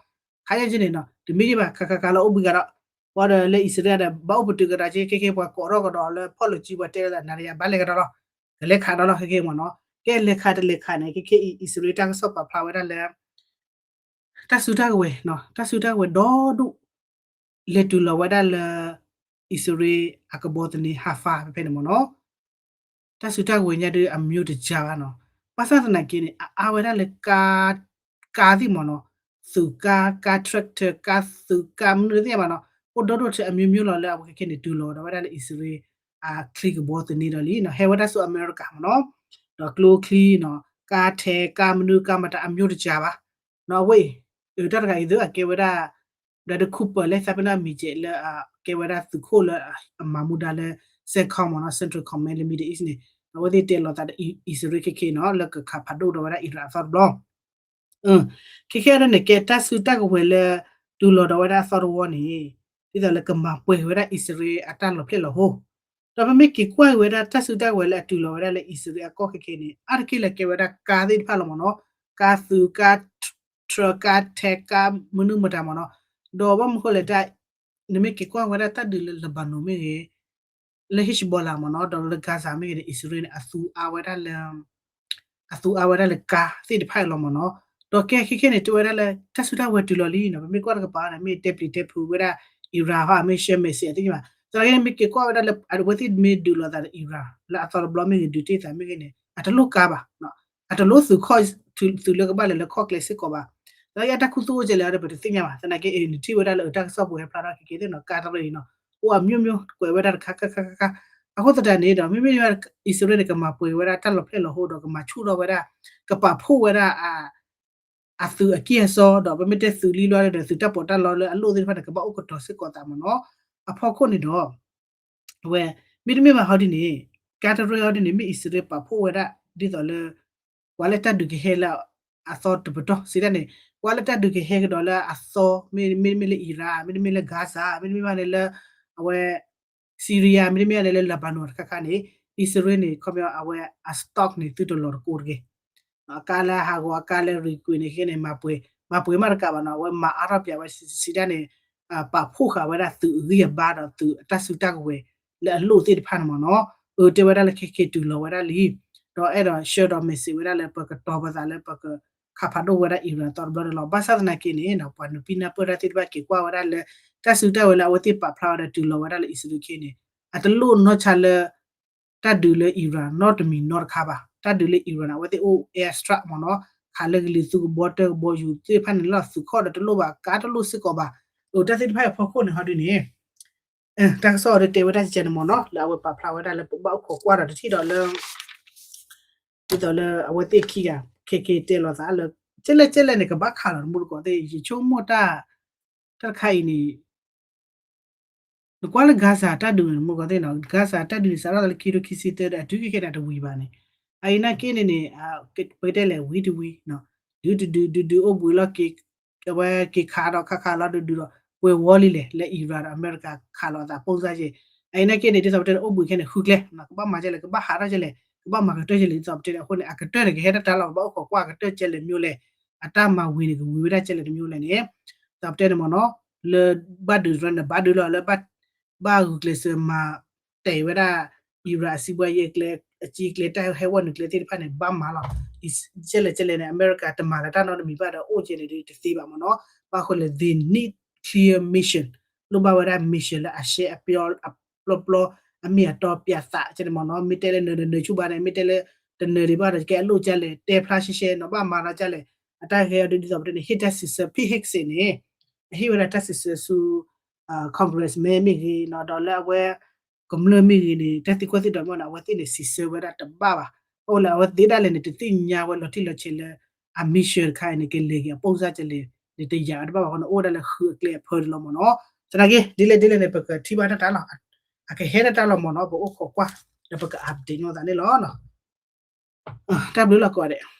ခးညီက့န့ၣ်နီၤ တမ့ၢ်ဒ်ဘၣ် ခးခးခးလၢအိၣ်ဘှံးဂၤဒီး ပှၤဒီးလၢအံၣ်စရ့လးဒီး ဘၣ်အိၣ်ပတုာ်ကဒါက့ ခဲကဲပှၤကိးထီၣ်ကဒီးလၢဖီၣ်လိာ်ကံ ပှၤတဲလၢနၤဒီးယၤဘၣ်လဲၤကဒီးလီၤ. ကလဲၤခးဒီးလီၤခဲကဲမ့ၢ်နီၤ. ကဲလဲၤခးတလဲၤခးန့ၣ် ခဲကဲအံၣ်စရ့လးတၢ်ကစီၣ်ပာ်ဖျါဝဲဒၣ်လၢ တၢ်စုတၢ်ကဝဲၤနီၤ တၢ်စုတၢ်ကဝဲၤဒီဒူၣ် လဲၤတုၤလီၤဝဲဒၣ်လၢ အံၣ်စရ့လးအကဘီသန့ ဟးဖး ဖဲဖဲန့ၣ်မ့ၢ်နီၤ. တၢ်စုတၢ်ကဝဲၤညါဒုးအမျိုးတကြၢးဘၣ်နီၤ. ဘၣ်ဆၣ်သနာ်က့န့ၣ် အအါဝဲဒၣ်လၢ ကါသ့ၣ်မ့ၢ်နီၤ, သုးကါ, ကါ tractor, ကါသုးကါမနုၤတသ့ၣ်ညါဘၣ်နီၤ, အိၣ်ဒီဒိၣ်ထဲအမျိုးမျိုးလီၤလၢအဝဲခဲခဲန့ၣ် တုၤလီၤဒီးဝဲဒၣ်လၢအံၣ်စရ့လး အချံကဘီသန့ဒီးလံနီၤ, ဟဲဝဲဒၣ်ဆူအမဲရကၤမ့ၢ်နီၤ, ဒီးကျိချံနီၤ, ကါထဲ ကါမနုၤ ကါမတၤ အမျိုးတကြၢးဘၣ်နီၤ, အဝဲအံၤ တၢ်တဂၤအံၤသ့ၣ်အကဲဝဲဒၣ် ဒီးဒုးခူပၢၢ်လၢသးပ့ၤနီၣ်မံၤကဲးလၢ ကဲဝဲဒၣ်သုးခိၣ်လၢအမၤမူဒါလၢ CENTCOM မ့ၢ်နီၤ, Central Command လၢ Middle East န့ၣ်, အဝဲသ့ၣ်တဲလီၤသးဒီးအံၣ်စရ့လးခဲခဲနီၤ လၢကခးဖးဒိၣ်ဒီးဝဲဒၣ်အံၣ်ရၤအသီတဘျီ ခဲခဲအံၤန့ၣ် ကဲတၢ်စုတၢ်ကဝဲၤလၢ တုၤလီၤဒီးဝဲဒၣ်အသီတဝီန့ၣ် ဒ်သိးလၢကမၤပှဲၤဝဲဒၣ်အံၣ်စရ့လးအတၢ်လီၤဖျဲၣ်လီၤဟိ, ဒီးပမ့ၢ်က့ၤကွၢ်က့ၤဝဲဒၣ်တၢ်စုတၢ်ကဝဲၤလၢအတုၤလီၤဝဲဒၣ်လၢအံၣ်စရ့လးအကီၢ်ခဲခဲန့ၣ် အါတက့ၢ်လၢကဲဝဲဒၣ်ကါသ့ၣ်တဖၣ်လီၤမ့ၢ်နီၤ, ကါသုး ကါ ထြၢ ကါထဲ ကါမနုၤမတၤမ့ၢ်နီၤ, ဒီးဘၣ်မနုၤဃိလဲၣ်တၢ် နမ့ၢ်က့ၤကွၢ်ဝဲဒၣ်တၢ်ဒုးလၢ Lebanon မ့ၢ်ဂ့ၤ လၢ Hezbollah မ့ၢ်နီၤ, ဒီးလၢ Gaza မ့ၢ်ဂ့ၤန့ၣ် အံၣ်စရ့လးန့ၣ် အသူအါဝဲဒၣ်လၢ အသူအါဝဲဒၣ်လၢကါသ့ၣ်တဖၣ်အံၤလီၤမ့ၢ်နီၤ, ဒီးကဲခဲခဲန့ၣ် တဲဝဲဒၣ်လၢ တၢ်စုတၢ်ဝဲၤတုၤလီၤလံနီၤ, ပမ့ၢ်ကွၢ်တကပၤန့ၣ် မ့ၢ်တဲပျံၤတဲဖုးဝဲဒၣ် Iran ဟီ မ့ၢ် Shah မဲာ်စံး အသ့ၣ်ညါဘၣ်, သနာ်က့န့ၣ် မ့ၢ်က့ၤကွၢ်ဝဲဒၣ်လၢ အဝဲသ့ၣ်မ့ၢ်ဒုးလိာ်သးဒီး Iran လၢအသီတဘျီမ့ၢ်ဂ့ၤ ဒုးတ့ၢ်သးမ့ၢ်ဂ့ၤန့ၣ် အတလိၣ်ကါဘၣ် အတလိၣ်သုးခီၣ် သုးလၢကဘၣ်လဲၤလၢခီၣ်ကျဲစ့ၢ်ကီးဘၣ်, သနာ်က့အတၢ်ခူသူၣ်အိၣ်ကဲလဲၣ်ဒီး ပတသ့ၣ်ညါဘၣ်, သနာ်က့အံၤ နထံၣ်ဝဲဒၣ်လၢအတၢ်ကစီၣ်ပူၤဟဲဖျါထီၣ်ခဲကဲသ့ၣ်နီၤ, ကါတရံးအံၤနီၤ, အိၣ်အမျိုးမျိုး ကွဲးဝဲဒၣ်တခါခါခါခါခါ, အဃိသတးန့ၣ်ဒီး မ့မ့ၢ်အံၣ်စရ့လးန့ၣ် ကမၤပှဲၤဝဲဒၣ်တၢ်လီၤဖျဲၣ်လီၤဟိဒီး ကမၤဆူၣ်ထီၣ်ဝဲဒၣ် ကပာ်ဖှိၣ်ဝဲဒၣ် အသုးအကံၢ်အစီဒီး ပမ့ၢ်တဲသုးလံလွဲဒီး သုးတၢ်ပီးတၢ်လီလၢအလိၣ်သ့ၣ်တဖၣ်န့ၣ် ကဘၣ်အိၣ်ကတီၤစ့ၢ်ကီးသးမ့ၢ်နီၤ, အဖီခိၣ်န့ၣ်ဒီး အဝဲ မ့တမ့ၢ်ဘၣ်ဟီဒ်န့ၣ် ကါတရံးဟီဒ်န့ၣ် မ့ၢ်အံၣ်စရ့လးပာ်ဖှိၣ်ဝဲဒၣ် ဒ်သိးလၢ ပှၤလၢတၢ်ဒုးကဟဲလၢအသီတပတီၢ် စံးဒ်န့ၣ် ပှၤလၢတၢ်ဒုးကဟဲကဒီးလၢအသီ မ့တမ့ၢ်လၢ Iran မ့တမ့ၢ်လၢ Gaza မ့တမ့ၢ်ဘၣ်န့ၣ်လၢ အဝဲ Syria မ့တမ့ၢ်ဘၣ်န့ၣ်လၢ Lebanon တခါခါန့ၣ် အံၣ်စရ့လးန့ၣ် ခီပညီအဝဲအ stock န့ၣ် သုတလီၤတကိးတဂ့ၤ အကါလၢအဟးဂီၤ အကါလၢရံကွံာ်န့ၣ် ခဲန့ၣ် မၤပှဲၤ မၤပှဲၤမးတကးဘၣ်နီၤ, အဝဲမၤအါထီၣ်ပၠးဝဲစံးဒ်န့ၣ် ပာ်ဖှိၣ်ဃာ်ဝဲဒၣ်သုးအဂံၢ်အဘါဒီးသုးအတၢ်စုတၢ်ကဝဲၤလၢအလိၣ်သ့ၣ်တဖၣ်န့ၣ်မ့ၢ်နီၤ, အၢ တဲဝဲဒၣ်လၢခဲက့ၤတုၤလီၤဝဲဒၣ်လံ, ဒီးအဲၣ်ဒိးဆှၢဒီး message ဝဲဒၣ်လၢပကတီၤပသးလၢပက ခးဖးဒိၣ်ဝဲဒၣ် Iran သီတဘျီန့ၣ်လီၤ. ဘၣ်ဆၣ်သနာ်က့န့ၣ် ပှၤနုာ်ပံနၢ်ပၢၢ်တၢ်သ့ၣ်တဖၣ်က့ၤကွၢ်ဝဲဒၣ်လၢ တၢ်စုတၢ်ဝဲၤလၢအဝဲသ့ၣ်ပာ်ဖျါဝဲဒီးတုၤလီၤဝဲဒၣ်လၢအံၣ်စရ့လးခဲန့ၣ် အတလိၣ်နီၢ်ဆါလၢ တၢ်ဒုးလၢ Iran နီတမံၤနီတခါဘၣ်. တၢ်ဒုးလၢ Iran န့ၣ် အဝဲသ့ၣ်အိၣ် airstrike မ့ၢ်နီၤ, ခးလၢကလံၤသူကဘီတၢ်ကဘီယူၤသ့ၣ်တဖၣ်န့ၣ်လီၤ. သုးခီၣ်ဒီးတလိၣ်ဘၣ်, ကါတလိၣ်စ့ၢ်ကီးဘၣ်. အိၣ်တၢ်သ့ၣ်တဖၣ်အဖီခိၣ်န့ၣ်ဟီဒ်န့ၣ် တၢ်ကစီၣ်အီၤဒ်တဲဝဲဒၣ်ကဲန့ၣ်မ့ၢ်နီၤ, လၢအဝဲပာ်ဖျါဝဲဒၣ်လၢပဘၣ်အိၣ်ခိးကွၢ်ဒီးတထံၣ်ဒီးလၢ ဒ်သိးလၢအဝဲသ့ၣ်ခံဂၤ ခဲက့ၤတဲလီၤသးလၢ ကဲလဲၣ်ကဲလဲၣ်န့ၣ် ကဘၣ်ခးလီၤတမူတကိးသ့ၣ် ယဆိကမိၣ်တၢ် တၢ်တခါအံၤန့ၣ် နကွၢ်လၢ Gaza တၢ်ဒုးန့ၣ် တမူတကိးသ့ၣ်နီၤ, Gaza တၢ်ဒုးန့ၣ် စးထီၣ်လၢခံထိခံဆံသၢဒီး အတုၤခဲခဲန့ၣ် အတဝံၤဘၣ်န့ၣ်, အအံၤနာ်က့န့ၣ်န့ၣ် ပကတဲလဲၣ်ဝံၤတဝံၤ, ဒုးတဒုး ဒုးဒုးအိၣ်ဘှံးလီၤက့ၤ အဝဲက့ၤခးဒီးခးခးလီၤဒုးဒုးဒီး ပှဲၤဝီလံလဲၣ် လၢ Iran ဒီးအမဲရကၤခးလိာ်အသး ပုံစံကဲ, အအံၤနာ်က့န့ၣ် ဒ်သိးပတဲန့ၣ် အိၣ်ဘှံးခဲန့ၣ် ဃုကျဲ, ကဘၣ်မၤကဲလဲၣ် ကဘၣ်ဟးထီၣ်ကဲလဲၣ် ကဘၣ်မၤကတၢၢ်ကဲလဲၣ် ဒ်သိးပတဲန့ၣ် အဃိန့ၣ် အကတၢၢ်န့ၣ် ကဟဲတၢ်တၢ်လီၤ ဘၣ်အိၣ်ခိးကွၢ်အကတၢၢ်ကဲလဲၣ်မ့ၢ်လဲၣ်, အတၢ်မၤဝံၤန့ၣ် ကဝံၤဝဲဒၣ်ကဲလဲၣ်တမ့ၢ်လဲၣ်န့ၣ်, ဒ်သိးပတဲန့ၣ်မ့ၢ်နီၤ, လၢဘၣ်ဒုးတရၢန့ၣ် ဘၣ်ဒုးလီၤလၢ ဘၣ်ဂုာ်ကျဲးစၢးမၤတဲာ်ဝဲဒၣ် Iran အစံးဘှါယဲၢ်ကျဲ အကံကျဲ တၢ်ဟဲဝဲနုာ်ကျဲသ့ၣ်တဖၣ်န့ၣ် ဘၣ်မၤလီၤ. ကဲလဲၣ်ကဲလဲၣ်န့ၣ် အမဲရကၤတမၤလၢၤတၢ်နီတမံၤဘၣ်ဒီး အိၣ်ကဲန့ၣ်ဒ်တသ့ဘၣ်မ့ၢ်နီၤ. ဘၣ်ဃိလၢ they need clear mission လိၣ်ဘၣ်ဝဲဒၣ် mission လၢအရှဲအပျီ အပျီပျီ အမ့ၢ်အတီပၠးသးကဲန့ၣ်မ့ၢ်နီၤ. မ့ၢ်တဲလၢနနၢၤဆူၣ်ဘၣ်န့ၣ် မ့ၢ်တဲလၢ တနၢၤဒံးဘၣ်ဒီး ကဲအလိၣ်ကဲလဲၣ် တဲဖျါရှဲရှဲနီၤ ဘၣ်မၤလီၤကဲလဲၣ်. အတၢ်ဂ့ၢ်အီၤဒ်သိးပတဲန့ၣ် ဟ့ၣ်တၢ်စံးဆၢ Pete Hegseth န့ၣ် အဟ့ၣ်ဝဲဒၣ်တၢ်စံးဆၢဆူ Congressman မ့ၢ်ဂ့ၤနီၤ ဒီးလၢအဝဲ ကမျၢၢ်မ့ၢ်ဂ့ၤန့ၣ် တၢ်သံကွၢ်သံဒိးမ့ၢ်န့ၣ် အဝဲသ့ၣ်န့ၣ် စံးဆၢဝဲဒၣ်တဘၣ်ဘၣ်. အိၣ်လၢအဝဲသ့ၣ်ဒၣ်လဲာ်န့ၣ် တသ့ၣ်ညါဝဲလီၤတံၢ်လီၤဆဲးလၢ အ mission တခါအံၤန့ၣ် ကလဲၤက့ၤအ ပုံစံ ကလဲၣ်န့ၣ် တယာ်ဝဲတဘၣ်ဘၣ်ဃိန့ၣ် အိၣ်ဝဲဒၣ်လၢဃုအကျဲအဖၢဒၣ်လီၤမ့ၢ်နီၤ. သနာ်က့ ဒ်လဲၣ်ဒ်လဲၣ်န့ၣ် ပကထံၣ်ဘၣ်တၢ်တၢ်လီၤ အကဟဲတၢ်တၢ်လီၤမ့ၢ်နီၤ ပအိၣ်ခိးကွၢ် ဒီးပက update န့ၢ်သးန့ၣ်လီၤ. တၢ်ဘျုးလီၤကိးဂၤဒဲး.